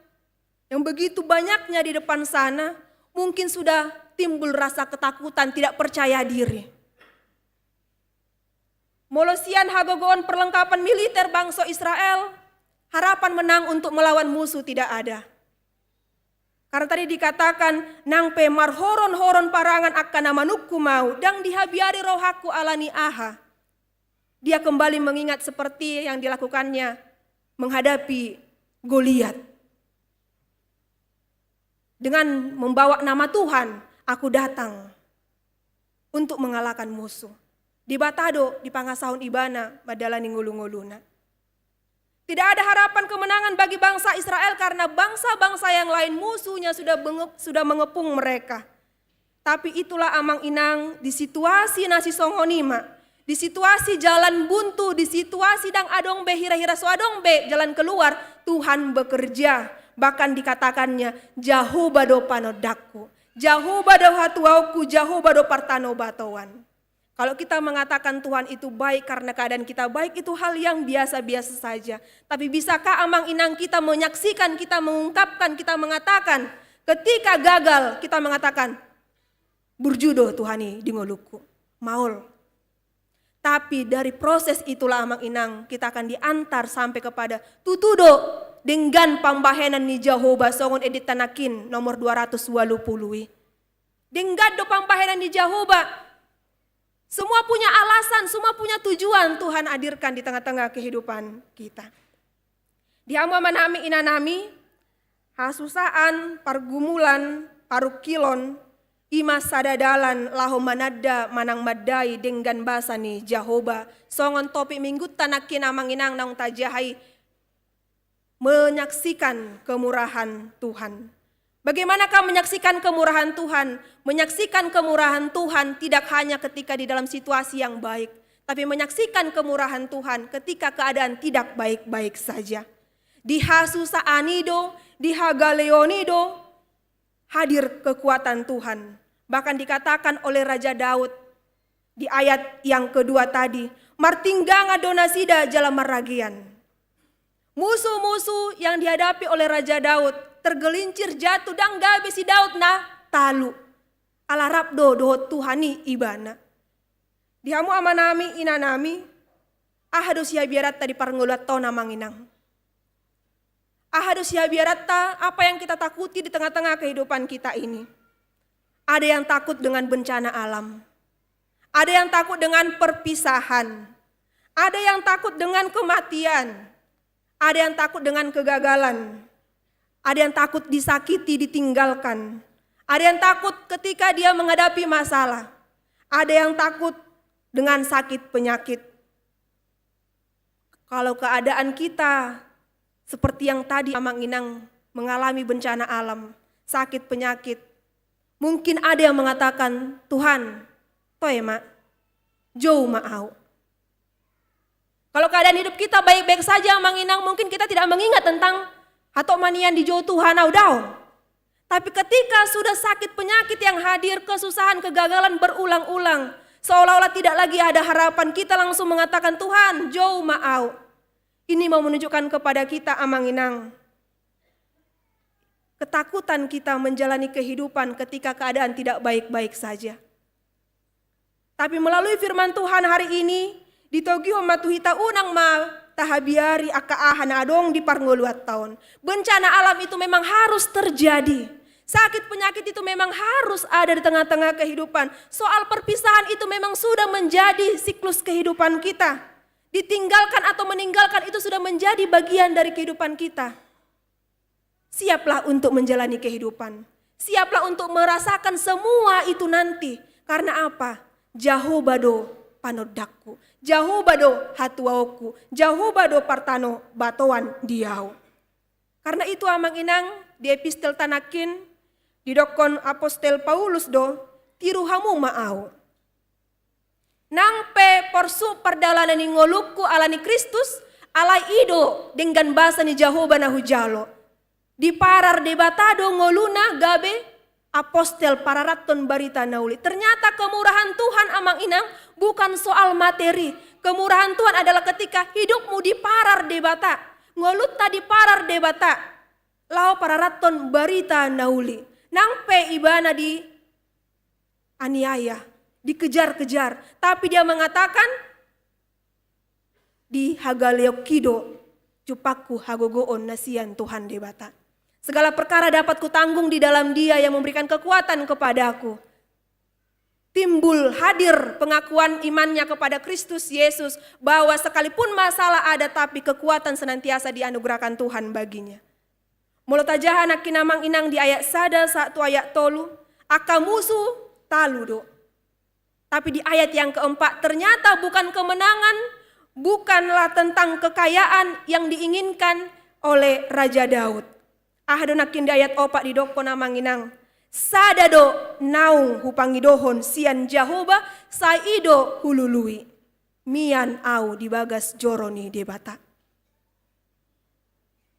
yang begitu banyaknya di depan sana, mungkin sudah timbul rasa ketakutan, tidak percaya diri. Molo sian hagogoon perlengkapan militer bangso Israel, harapan menang untuk melawan musuh tidak ada. Karena tadi dikatakan, nang pe marhoron-horon parangan angka na manungkum au, ndang dihabiari rohangku alani aha. Dia kembali mengingat seperti yang dilakukannya menghadapi Goliat. Dengan membawa nama Tuhan, aku datang untuk mengalahkan musuh. Debata do dipangasahon ibana mandalani ngolu-ngoluna. Tidak ada harapan kemenangan bagi bangsa Israel karena bangsa-bangsa yang lain musuhnya sudah menge-, sudah mengepung mereka. Tapi itulah amang inang, di situasi na sisongon i ma, di situasi jalan buntu, di situasi ndang adong be, hira-hira so adong be jalan keluar, Tuhan bekerja. Bahkan dikatakannya, Jahowa do panondangku. Jahowa do hatuaonku, Jahowa do partanobatoan. Kalau kita mengatakan Tuhan itu baik karena keadaan kita baik, itu hal yang biasa-biasa saja. Tapi bisakah amang inang kita menyaksikan, kita mengungkapkan, kita mengatakan, ketika gagal kita mengatakan, "Burju do Tuhan i di ngolungku, maol." Tapi dari proses itulah amang inang kita akan diantar sampai kepada tutu do denggan pambahenan ni Jahowa songon editta nangkin nomor dua ratus walu pulu i. Denggan do pambahenan ni Jahowa. Semua punya alasan, semua punya tujuan Tuhan hadirkan di tengah-tengah kehidupan kita. Di hamu amanami inanami, hasusaan, pargumulan, parungkilon, i ma sada dalan laho mananda manang mandai denggan basa ni Jahowa. Songon topik minggunta nangkin amang inang naung tajaha i, menyaksikan kemurahan Tuhan. Bagaimanakah menyaksikan kemurahan Tuhan? Menyaksikan kemurahan Tuhan tidak hanya ketika di dalam situasi yang baik, tapi menyaksikan kemurahan Tuhan ketika keadaan tidak baik-baik saja. Di hasusaan i do, di hagaleon i do, hadir kekuatan Tuhan. Bahkan dikatakan oleh Raja Daud di ayat yang kedua tadi, martinggangan do nasida jala marragean. Musuh-musuh yang dihadapi oleh Raja Daud tergelincir jatuh, ndang gabe si Daud na talu. Ala rap do dohot Tuhan i ibana. Di hamu amanami inanami, aha do sihabiaranta di parngoluanta on amang inang? Aha do sihabiaranta, apa yang kita takuti di tengah-tengah kehidupan kita ini? Ada yang takut dengan bencana alam. Ada yang takut dengan perpisahan. Ada yang takut dengan kematian. Ada yang takut dengan kegagalan. Ada yang takut disakiti, ditinggalkan. Ada yang takut ketika dia menghadapi masalah. Ada yang takut dengan sakit penyakit. Kalau keadaan kita seperti yang tadi amang inang mengalami bencana alam, sakit penyakit, mungkin ada yang mengatakan, "Tuhan, toe ma, jou ma au." Kalau keadaan hidup kita baik-baik saja amang inang, mungkin kita tidak mengingat tentang, "Hatop ma nian dijou Tuhan au," daong. Tapi ketika sudah sakit penyakit yang hadir, kesusahan, kegagalan berulang-ulang, seolah-olah tidak lagi ada harapan, kita langsung mengatakan, "Tuhan, jou ma au." Ini mau menunjukkan kepada kita amang inang, ketakutan kita menjalani kehidupan ketika keadaan tidak baik-baik saja. Tapi melalui firman Tuhan hari ini, ditogihon ma tu hita, unang ma tahabiari angka aha na adong di parngoluanta on. Bencana alam itu memang harus terjadi. Sakit penyakit itu memang harus ada di tengah-tengah kehidupan. Soal perpisahan itu memang sudah menjadi siklus kehidupan kita. Ditinggalkan atau meninggalkan itu sudah menjadi bagian dari kehidupan kita. Siaplah untuk menjalani kehidupan. Siaplah untuk merasakan semua itu nanti. Karena apa? Jahowa do panondangku. Jahowa do hatuaonku. Jahowa do partanobatoan di au. Karena itu amang inang, di epistelta nangkin didokkon apostel Paulus do, tiru hamu ma au. Nang pe porsuk pardalanan ni ngolungku ala ni Kristus, alai i do denggan basa ni Jahowa na hujalo. Diparar Debata do ngoluna gabe apostel pararathon barita na uli. Ternyata kemurahan Tuhan amang inang bukan soal materi. Kemurahan Tuhan adalah ketika hidupmu diparar Debata, ngolunta diparar Debata laho pararathon barita na uli. Nang pe ibana di aniaya, dikejar-kejar. Tapi dia mengatakan, "Di hagaleonki do jumpangku hagogoon na sian Tuhan Debata. Segala perkara dapat kutanggung di dalam Dia yang memberikan kekuatan kepadaku." Timbul hadir pengakuan imannya kepada Kristus Yesus, bahwa sekalipun masalah ada, tapi kekuatan senantiasa dianugerahkan Tuhan baginya. Molo tajaha nangkin amang inang di ayat sada sahat tu ayat tolu, angka musuh talu do. Tapi di ayat yang keempat, ternyata bukan kemenangan, bukanlah tentang kekayaan yang diinginkan oleh Raja Daud. Aha do nangkin di ayat opat didokkon amang inang? Sada do naung hupangidohon sian Jahowa, sai i do hulului. Mian au di bagas joro ni Debata.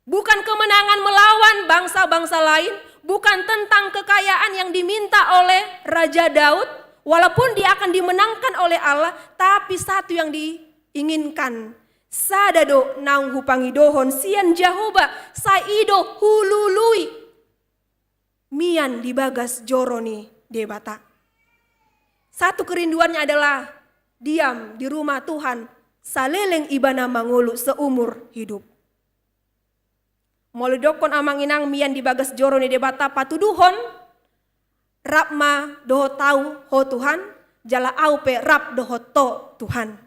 Bukan kemenangan melawan bangsa-bangsa lain, bukan tentang kekayaan yang diminta oleh Raja Daud, walaupun dia akan dimenangkan oleh Allah, tapi satu yang diinginkan. Sada do naung hupangidohon sian Jahowa, sai i do hulului mian di bagas joro ni Debata. Satu kerinduannya adalah diam di rumah Tuhan, saleleng ibana mangolu seumur hidup. Molo didokkon amang inang mian di bagas joro ni Debata patuduhon, rap ma dohot au ho Tuhan, jala au pe rap dohot ho Tuhan.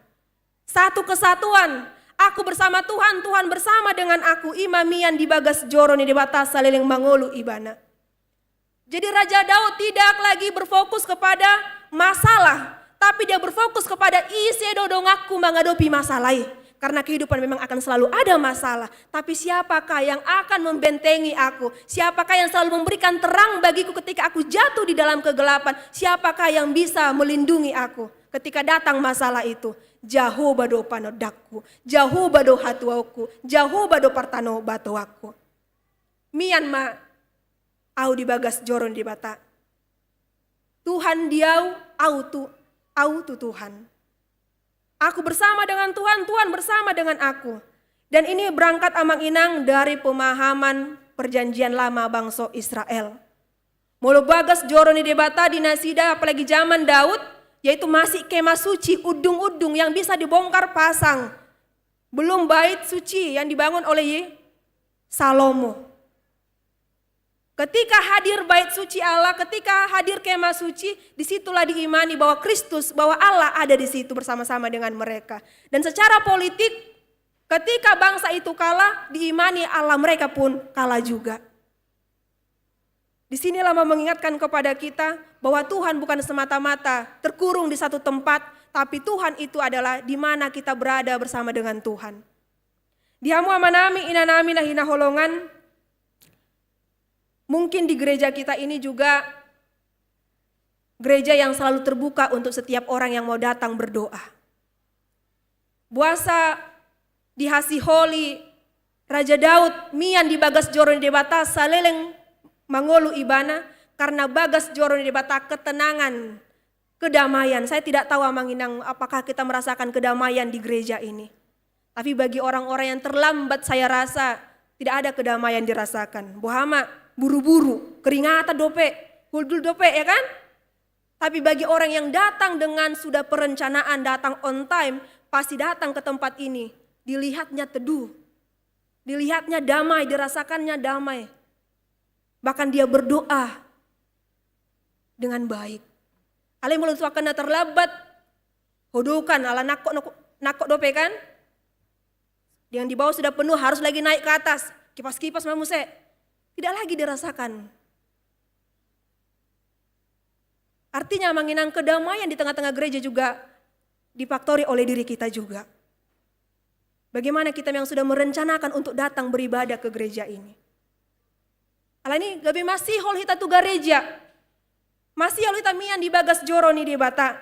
Satu kesatuan, aku bersama Tuhan, Tuhan bersama dengan aku, i ma mian di bagas joro ni Debata saleleng mangolu ibana. Jadi Raja Daud tidak lagi berfokus kepada masalah, tapi dia berfokus kepada ise do donganku menghadapi masalah i. Karena kehidupan memang akan selalu ada masalah. Tapi siapakah yang akan membentengi aku? Siapakah yang selalu memberikan terang bagiku ketika aku jatuh di dalam kegelapan? Siapakah yang bisa melindungi aku ketika datang masalah itu? Jahowa do panondangku, Jahowa do hatuaonku, Jahowa do partanobatoanku. Mian ma au di bagas joro ni Debata. Tuhan di au, au tu, au tu Tuhan. Aku bersama dengan Tuhan, Tuhan bersama dengan aku. Dan ini berangkat amang inang dari pemahaman perjanjian lama bangso Israel. Molo bagas joro ni Debata di nasida, apalagi zaman Daud, yaitu masih kemah suci, undung-undung yang bisa dibongkar pasang. Belum bait suci yang dibangun oleh Ye-, Salomo. Ketika hadir bait suci Allah, ketika hadir kemah suci, disitulah diimani bahwa Kristus, bahwa Allah ada di situ bersama-sama dengan mereka. Dan secara politik, ketika bangsa itu kalah, diimani Allah mereka pun kalah juga. Di sinilah mau mengingatkan kepada kita bahwa Tuhan bukan semata-mata terkurung di satu tempat, tapi Tuhan itu adalah di mana kita berada bersama dengan Tuhan. Di hamu amanami, inanami na hinaholongan, mungkin di gereja kita ini juga gereja yang selalu terbuka untuk setiap orang yang mau datang berdoa. Boasa dihasiholi Raja Daud mian di bagas joro ni Debata saleleng mangolu ibana, karena bagas joro ni Debata ketenangan, kedamaian. Saya tidak tahu amang inang apakah kita merasakan kedamaian di gereja ini. Tapi bagi orang-orang yang terlambat, saya rasa tidak ada kedamaian dirasakan. Boha ma, buru-buru, keringatan dope, hundul dope, ya kan? Tapi bagi orang yang datang dengan sudah perencanaan, datang on time, pasti datang ke tempat ini, dilihatnya teduh, dilihatnya damai, dirasakannya damai. Bahkan dia berdoa dengan baik. Alai molo tu angka na terlambat, hodokan, ala nangkok, nangkok dope kan? Yang di bawah sudah penuh, harus lagi naik ke atas, kipas-kipas ma muse. Tidak lagi dirasakan. Artinya, amang inang, kedamaian di tengah-tengah gereja juga difaktori oleh diri kita juga. Bagaimana kita yang sudah merencanakan untuk datang beribadah ke gereja ini? Alani gabe masihol hita tu gareja, masihol hita mian di bagas joro ni Debata.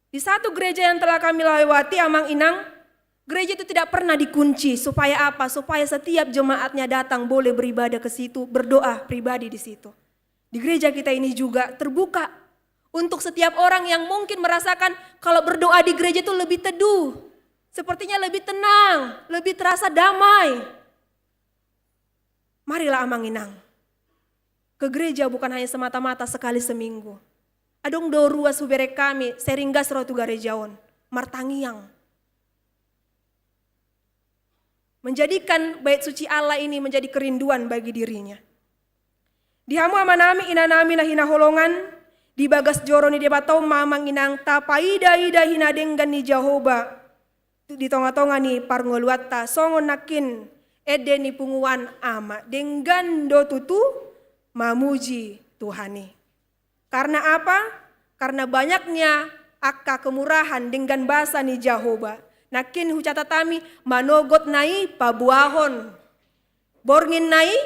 Di satu gereja yang telah kami lewati, amang inang, gereja itu tidak pernah dikunci. Supaya apa? Supaya setiap jemaatnya datang boleh beribadah ke situ, berdoa pribadi di situ. Di gereja kita ini juga terbuka untuk setiap orang yang mungkin merasakan kalau berdoa di gereja itu lebih teduh, sepertinya lebih tenang, lebih terasa damai. Marilah amang inang ke gereja bukan hanya semata-mata sekali seminggu. Adong do ruas hubereng hami, sering gas ro tu gareja on, martangiang. Menjadikan bait suci Allah ini menjadi kerinduan bagi dirinya. Di hamu amanami, inanami na hinaholongan, di bagas joro ni Debata on ma amang inang tapaida-ida hinadenggan ni Jahowa di tonga-tonga ni parngoluanta, songon nangkin ende ni punguan ama denggan do tutu mamuji Tuhan i. Karena apa? Karena banyaknya angka kemurahan denggan basa ni Jahowa. Nangkin hucatat hami, manogot na i paboahon, borngin na i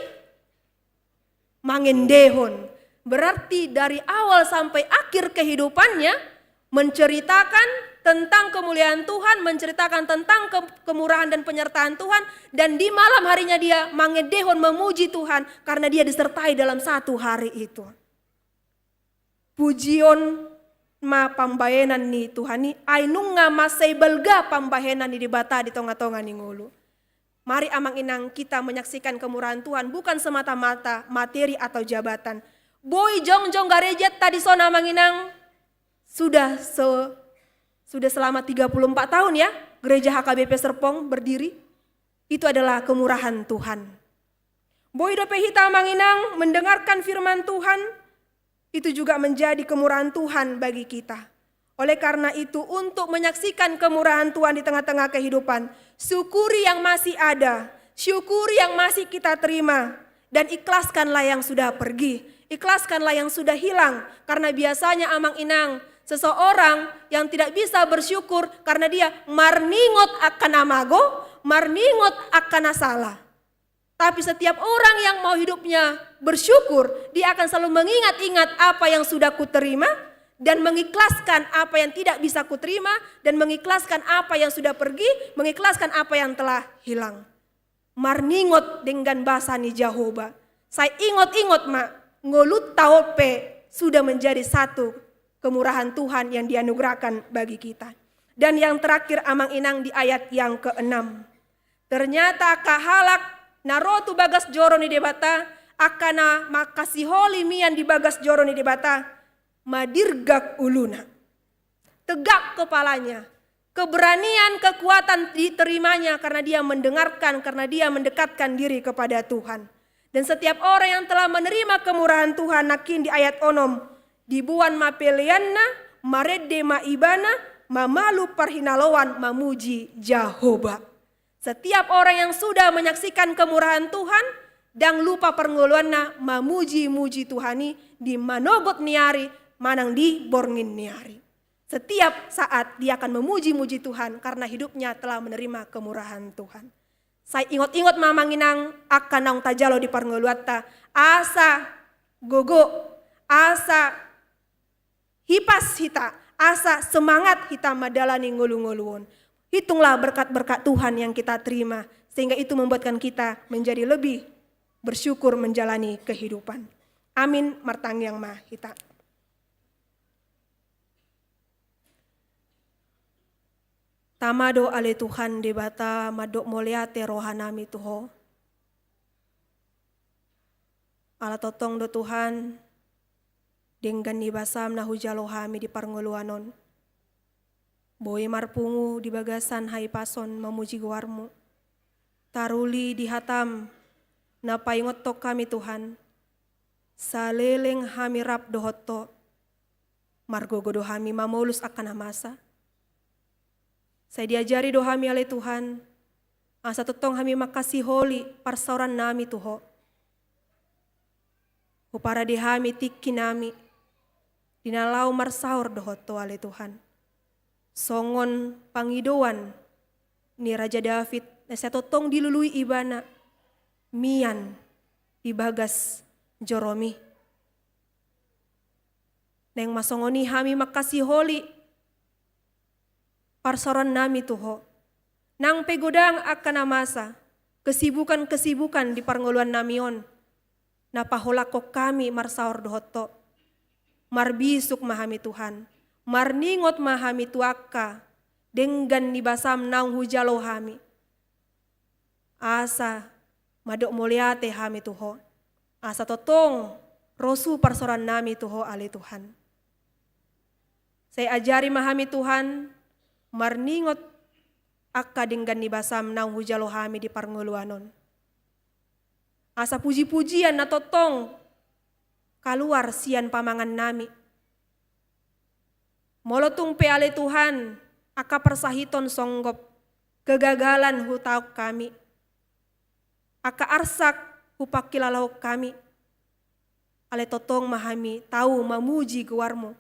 mangendehon. Berarti dari awal sampai akhir kehidupannya menceritakan tentang kemuliaan Tuhan, menceritakan tentang ke-, kemurahan dan penyertaan Tuhan, dan di malam harinya dia mangendehon memuji Tuhan karena dia disertai dalam satu hari itu. Pujion ma pambahenan ni Tuhan i, ai nunga mansai balga pambahenan ni Debata di tonga-tonga ni ngolu. Mari amang inang kita menyaksikan kemurahan Tuhan bukan semata-mata materi atau jabatan. Boi jongjong garejata dison amang inang sudah se-, sudah selama tiga puluh empat tahun ya, gereja H K B P Serpong berdiri. Itu adalah kemurahan Tuhan. Boi dope hita amang inang mendengarkan firman Tuhan, itu juga menjadi kemurahan Tuhan bagi kita. Oleh karena itu, untuk menyaksikan kemurahan Tuhan di tengah-tengah kehidupan, syukuri yang masih ada, syukuri yang masih kita terima, dan ikhlaskanlah yang sudah pergi, ikhlaskanlah yang sudah hilang. Karena biasanya amang inang, seseorang yang tidak bisa bersyukur karena dia marningot angka na mago, marningot angka na sala. Tapi setiap orang yang mau hidupnya bersyukur, dia akan selalu mengingat-ingat apa yang sudah kuterima dan mengikhlaskan apa yang tidak bisa kuterima dan mengikhlaskan apa yang sudah pergi, mengikhlaskan apa yang telah hilang. Marningot denggan basa ni Jahowa. Sai ingot-ingot ma, ngolunta on pe sudah menjadi satu kemurahan Tuhan yang dianugerahkan bagi kita. Dan yang terakhir amang inang di ayat yang keenam. Ternyata angka halak na ro tu bagas joro ni Debata, angka na mangkasiholi mian di bagas joro ni Debata, madirgak uluna. Tegak kepalanya. Keberanian, kekuatan diterimanya karena dia mendengarkan, karena dia mendekatkan diri kepada Tuhan. Dan setiap orang yang telah menerima kemurahan Tuhan, nangkin di ayat onom, diboan ma peleanna, marende ma ibana, mamalu parhinaloan, mamuji Jahowa. Setiap orang yang sudah menyaksikan kemurahan Tuhan, ndang lupa parngoluanna mamuji-muji Tuhan i di manogot ni ari manang di borngin ni ari. Setiap saat dia akan memuji-muji Tuhan karena hidupnya telah menerima kemurahan Tuhan. Sai ingot-ingot ma amang inang angka naung tajalo di parngoluanta, asa gogo, asa hipas hita, asa semangat hita mandalani ngolu-ngolu on. Hitunglah berkat-berkat Tuhan yang kita terima, sehingga itu membuatkan kita menjadi lebih bersyukur menjalani kehidupan. Amin, martangiang ma hita. Tama do ale Tuhan Debata, mandok mauliate rohanami tu Ho. Ala tongtong do Tuhan, denggan ni basam na hujalo hami di parngoluan on. Boi marpungu di bagasan hahipason mamuji goarmu. Taruli di hatam, na paingothon hami Tuhan. Saleleng hami rap dohot Ho. Margogo do hami mamolus angka na masa. Sai diajari do hami ale Tuhan, asa tongtong hami mangkasiholi parsaorannami tu Ho. Huparade hami tingkinami, di na laho marsaor dohot Ho ale Tuhan. Songon pangidoan ni Raja David, na sai tongtong dilului ibana, mian di bagas joromi. Naeng ma songon i hami mangkasiholi parsaorannami tu Ho. Nang pe godang angka na masa, kesibukan-kesibukan di parngoluannami on, na paholanghon hami marsaor dohot Ho. Marbisuk ma hami Tuhan, marningot ma hami tu angka denggan ni basam naung hujalo hami. Asa mandok mauliate hami tu Ho. Asa tongtong rosu parsaorannami tu Ho ale Tuhan. Sai ajari ma hami Tuhan, marningot angka denggan ni basam naung hujalo hami di parngoluan on. Asa puji-pujian na tongtong kaluar sian pamangannami. Molo tung pe ale Tuhan, angka parsahiton songgop, kegagalan hutaon hami, angka arsak hupangkilalahon hami, alai tongtong ma hami tau mamuji goarmu.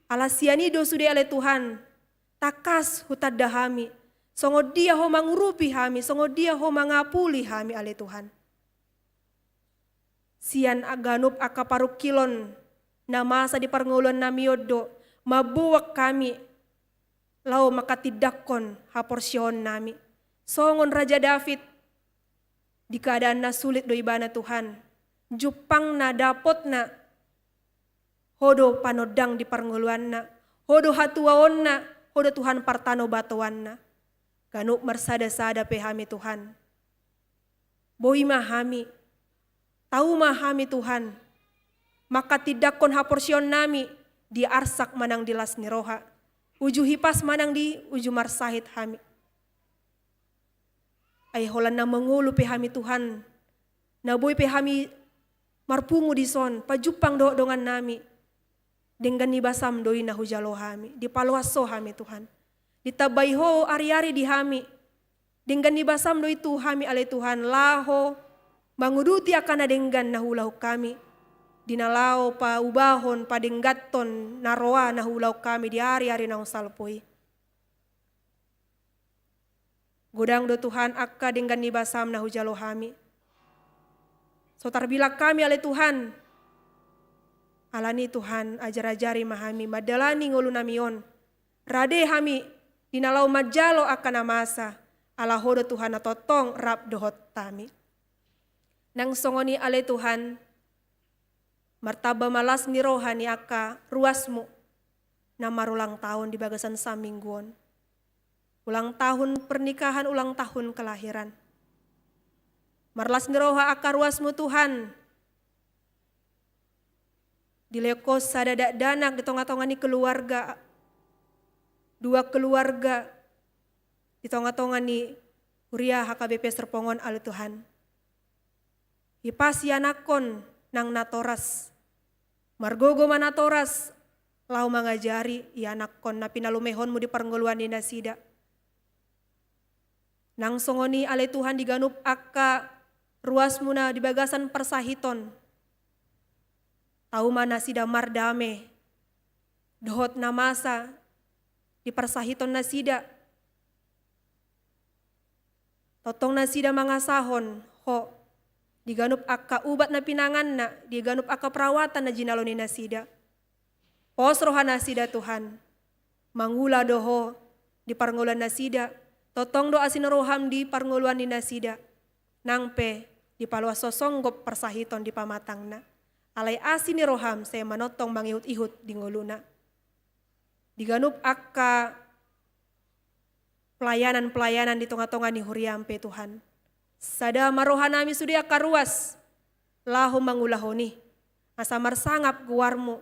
Ala sian i do sude ale Tuhan, tangkas hutanda hami, songon dia Ho mangurupi hami, songon dia Ho mangapuli hami ale Tuhan. Sian ganup angka parungkilon na masa di parngoluannami on do, mamboan hami laho manghatindanghon haporseaonnami. Songon Raja David, di keadaan na sulit do ibana Tuhan. Jumpangna, dapotna, Ho do panondang di parngoluanna, Ho do hatuaonna, Ho do Tuhan partanobatoanna. Ganup marsada-sada pe hami Tuhan. Boi ma hami, tau ma hami Tuhan, manghatindanghon haporseaonnami di arsak manang di las ni roha, uju hipas manang di uju marsahit hami. Ai holan na mangolu pe hami Tuhan, na boi pe hami marpungu dison, pajumpang dohot dongannami. Denggan ni basam do i na hujalo hami, dipaloas Ho hami Tuhan. Ditambai Ho ari-ari di hami. Denggan ni basam do i tu hami ale Tuhan, laho manguduti angka na denggan na huulahon hami, di na laho paubahon, padengganhon na roa na huulahon hami di ari-ari naung salpu i. Godang do Tuhan angka denggan ni basam na hujalo hami. So tarbilang hami ale Tuhan. Alani Tuhan, ajar-ajari ma hami mandalani ngolunami on. Rade hami di na laho manjalo angka na masa, ala Ho do Tuhan na tongtong rap dohot hami. Nang songon i ale Tuhan, martamba ma las ni roha ni angka ruasmu na marulang tahun di bagasan saminggu on. Ulang tahun pernikahan, ulang tahun kelahiran. Marlas ni roha angka ruasmu Tuhan. Dilehon Ho sada dakdanak di tonga-tonga ni keluarga, dua keluarga, di tonga-tonga ni huria H K B P Serpong on ale Tuhan. Hipas ianakhon nang natoras. Margogo ma natoras laho mangajari ianakhon na pinalumehonmu di parngoluan ni nasida. Nang songon i ale Tuhan di ganup angka ruasmu na di bagasan parsahiton. Tau ma nasida mardame dohot na masa di parsahiton nasida. Tongtong nasida mangasahon Ho di ganup angka ubat na pinanganna, di ganup angka perawatan na jinalo ni nasida. Pos roha nasida Tuhan. Mangula do Ho di parngoluan nasida, tongtong do asi ni roham di parngoluan ni nasida. Nang pe dipaloas Ho songgop parsahiton di pamatangna. Alai asi ni roham sai manongtong mangihut-ihut di ngoluna. Di ganup angka pelayanan-pelayanan di tonga-tonga ni huriam pe Tuhan. Sada ma rohanami sude angka ruas laho mangulahon i. Asa marsangap goarmu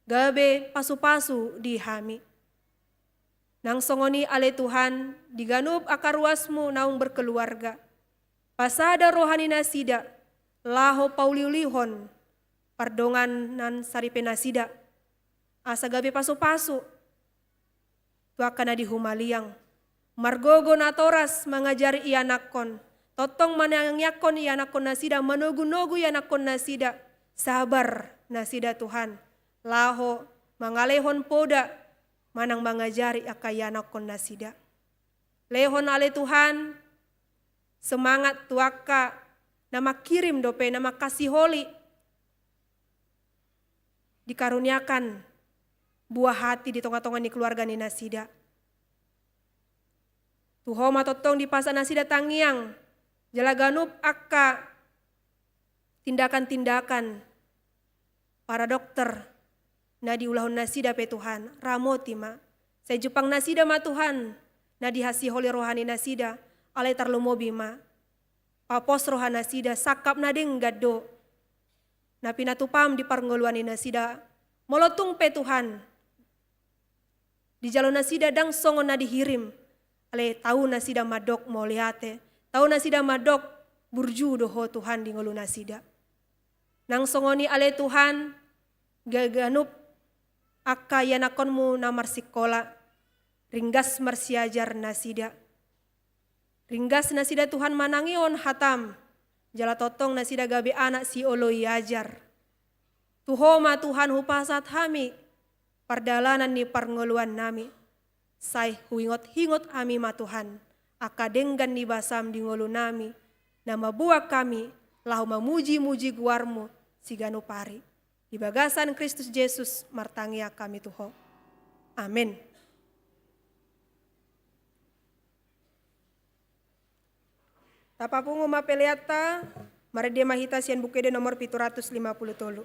gabe pasu-pasu di hami. Nang songon i ale Tuhan di ganup angka ruasmu naung berkeluarga. Pasada roha ni nasida laho pauliulihon pardonganan saripe nasida. Asa gabe pasu-pasu tu angka na di humaliang. Margogo natoras mangajari ianakhon. Tongtong manangiangkon ianakhon nasida, manogu-nogu ianakhon nasida. Sabar nasida Tuhan. Laho mangalehon poda manang mangajari angka ianakhon nasida. Lehon ale Tuhan semangat tu angka na mangkirim dope na mangkasiholi. Dikaruniakan buah hati di tonga-tonga ni keluarga ni nasida. Tu Ho ma tongtong dipasa nasida tangiang jala ganup angka tindakan-tindakan para dokter na diulahon nasida pe Tuhan, ramoti ma. Sai jumpang nasida ma Tuhan na dihasiholi roha ni nasida, alai tarlumobi ma. Papos roha nasida sangkap na denggan do na pinatupam di parngoluan ni nasida. Molo tung pe Tuhan dijalo nasida ndang songon na dihirim, alai tau nasida mandok mauliate, tau nasida mandok burju do Ho Tuhan di ngolu nasida. Nang songon i ale Tuhan, ganup angka ianakhonmu na marsikola, ringgas marsiajar nasida. Ringgas nasida Tuhan manangihon hatam, jala tongtong nasida gabe anak sioloi ajar. Tu Ho ma Tuhan hupasahat hami pardalanan ni parngoluannami. Sai huingot-ingot hami ma Tuhan angka denggan ni basam di ngolunami, na mamboan hami laho mamuji-muji goarmu siganup ari. Di bagasan Kristus Jesus martangiang hami tu Ho. Amen. Tapapungu ma peleanta, marende ma hita sian Buku Ende nomor pitu ratus lima pulu tolu.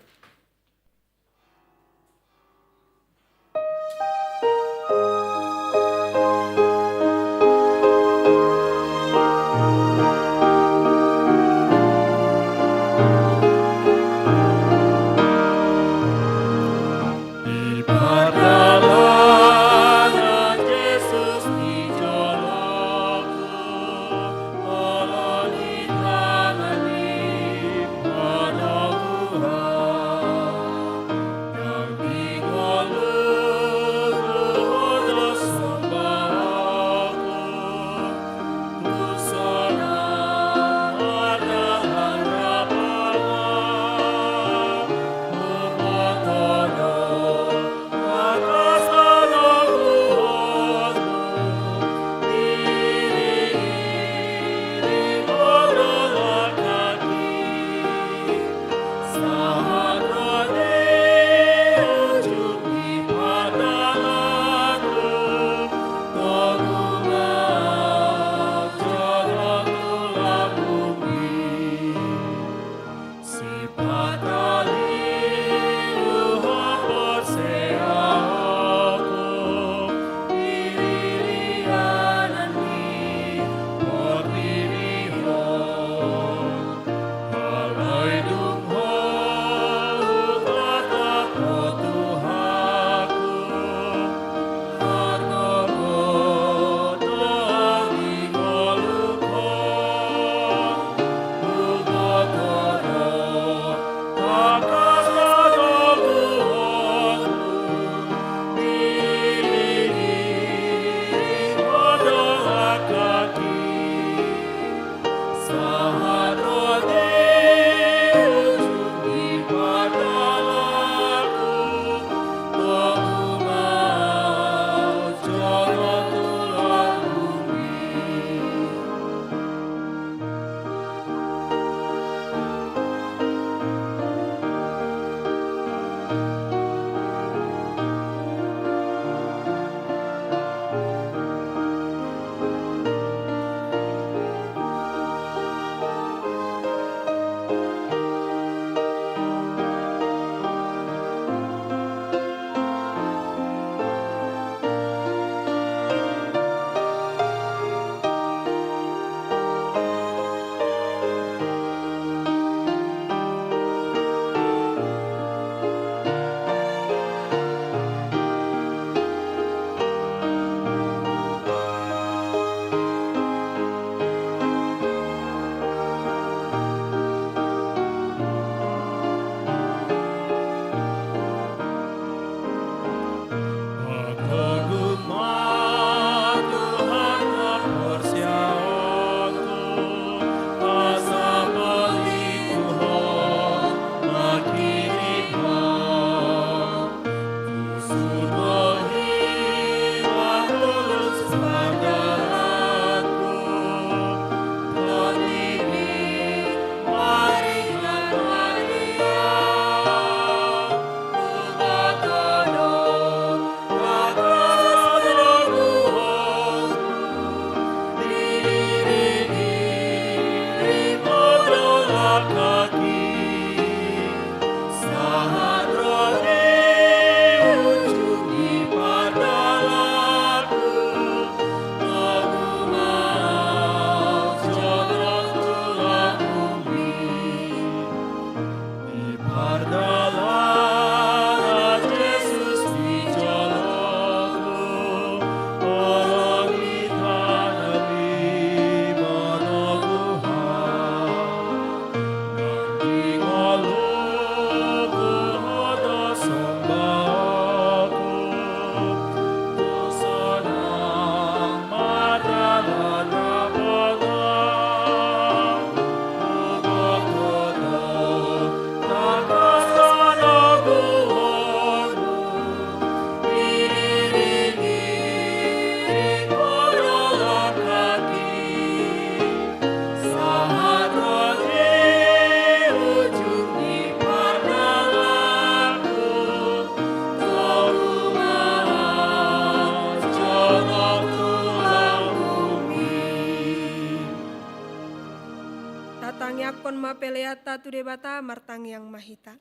ma peleanta tu Debata, martangiang ma hita.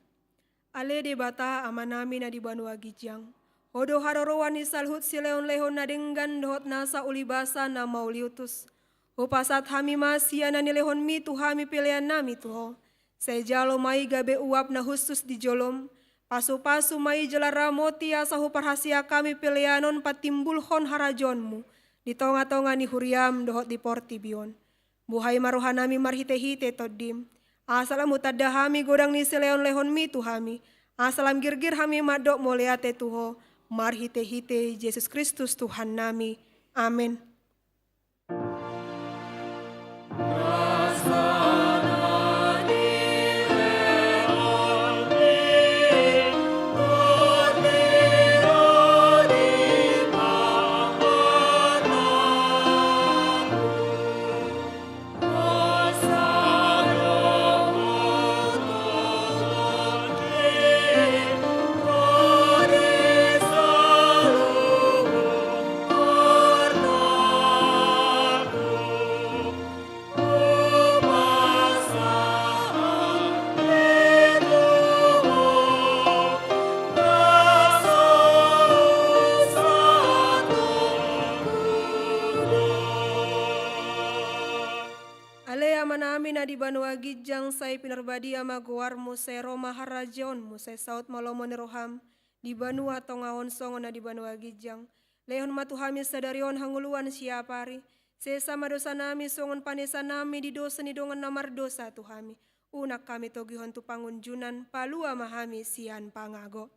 Ale Debata, Amanami na di banua ginjang, Ho do haroroan ni saluhut silehonlehon na denggan dohot nasa ulibasa na mauliutus. Hupasahat hami ma sian na nilehonMi tu hami peleannami tu Ho. Sai jalo ma i gabe uap na hushus di joloM. Pasupasu ma i jala ramoti asa huparhaseang hami pelean on patimbulhon harajaonMu di tongatonga ni huriaM dohot di portibi on. Buhai ma rohanami marhitehite TondiM, asa lam hutanda hami godang ni silehonlehonMi tu hami, asa lam girgir hami mandok mauliate tu Ho, marhitehite Jesus Kristus Tuhannami. Amen. Ale Amanami na di banua ginjang, sai pinarbadia ma goarMu, sai ro ma harajaonMu, sai saut ma lomo ni rohaM di banua tonga on songon na di banua ginjang. Lehon ma tu hami sadari on hangoluan siapari. Sesa ma dosanami songon panesanami di dosa ni dongan na mardosa tu hami. Unang hami togihon tu pangunjunan, palua ma hami sian pangago.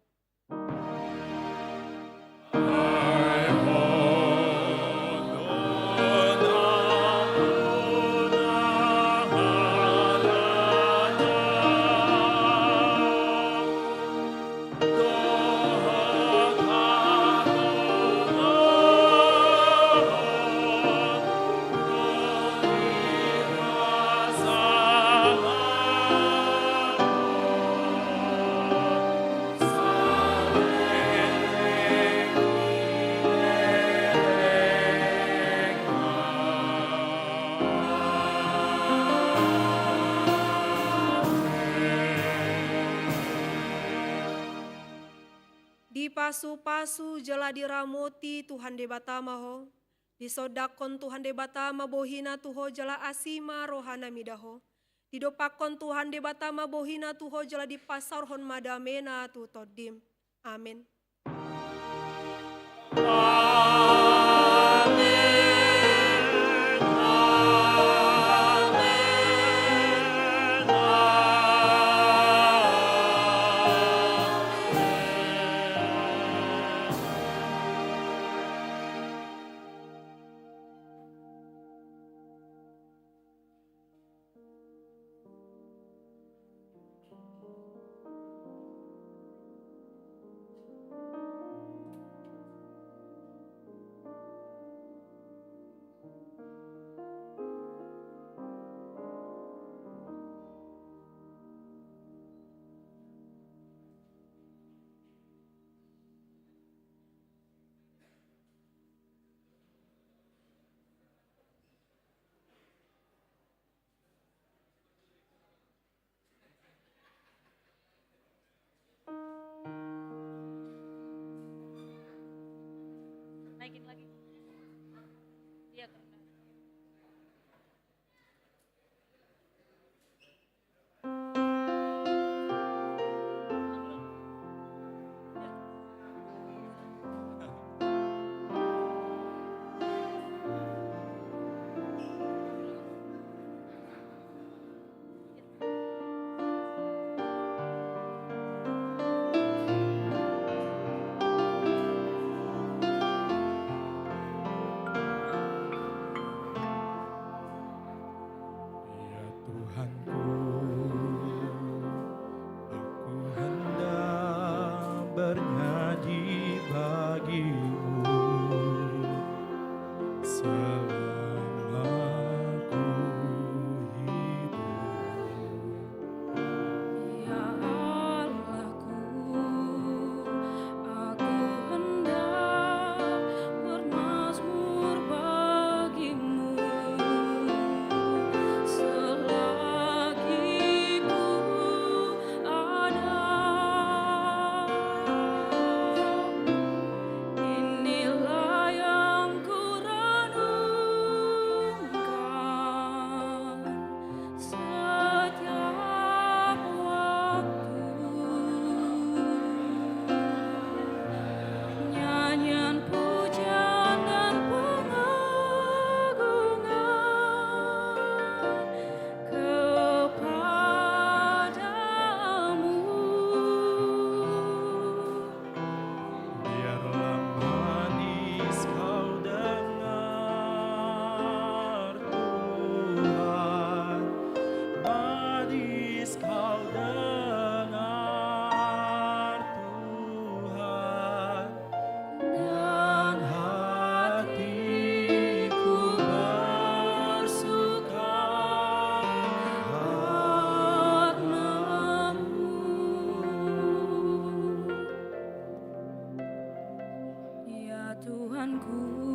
Dipasupasu jala diramoti Tuhan Debata ma ho. Disondangkon Tuhan Debata ma bohiNa tu ho jala asi ma rohaNa mida ho. Didompakkon Tuhan Debata ma bohiNa tu ho jala dipasaorhon ma dameNa tu tondim. Amen. Naikin lagi. Iya, karena Tuhanku.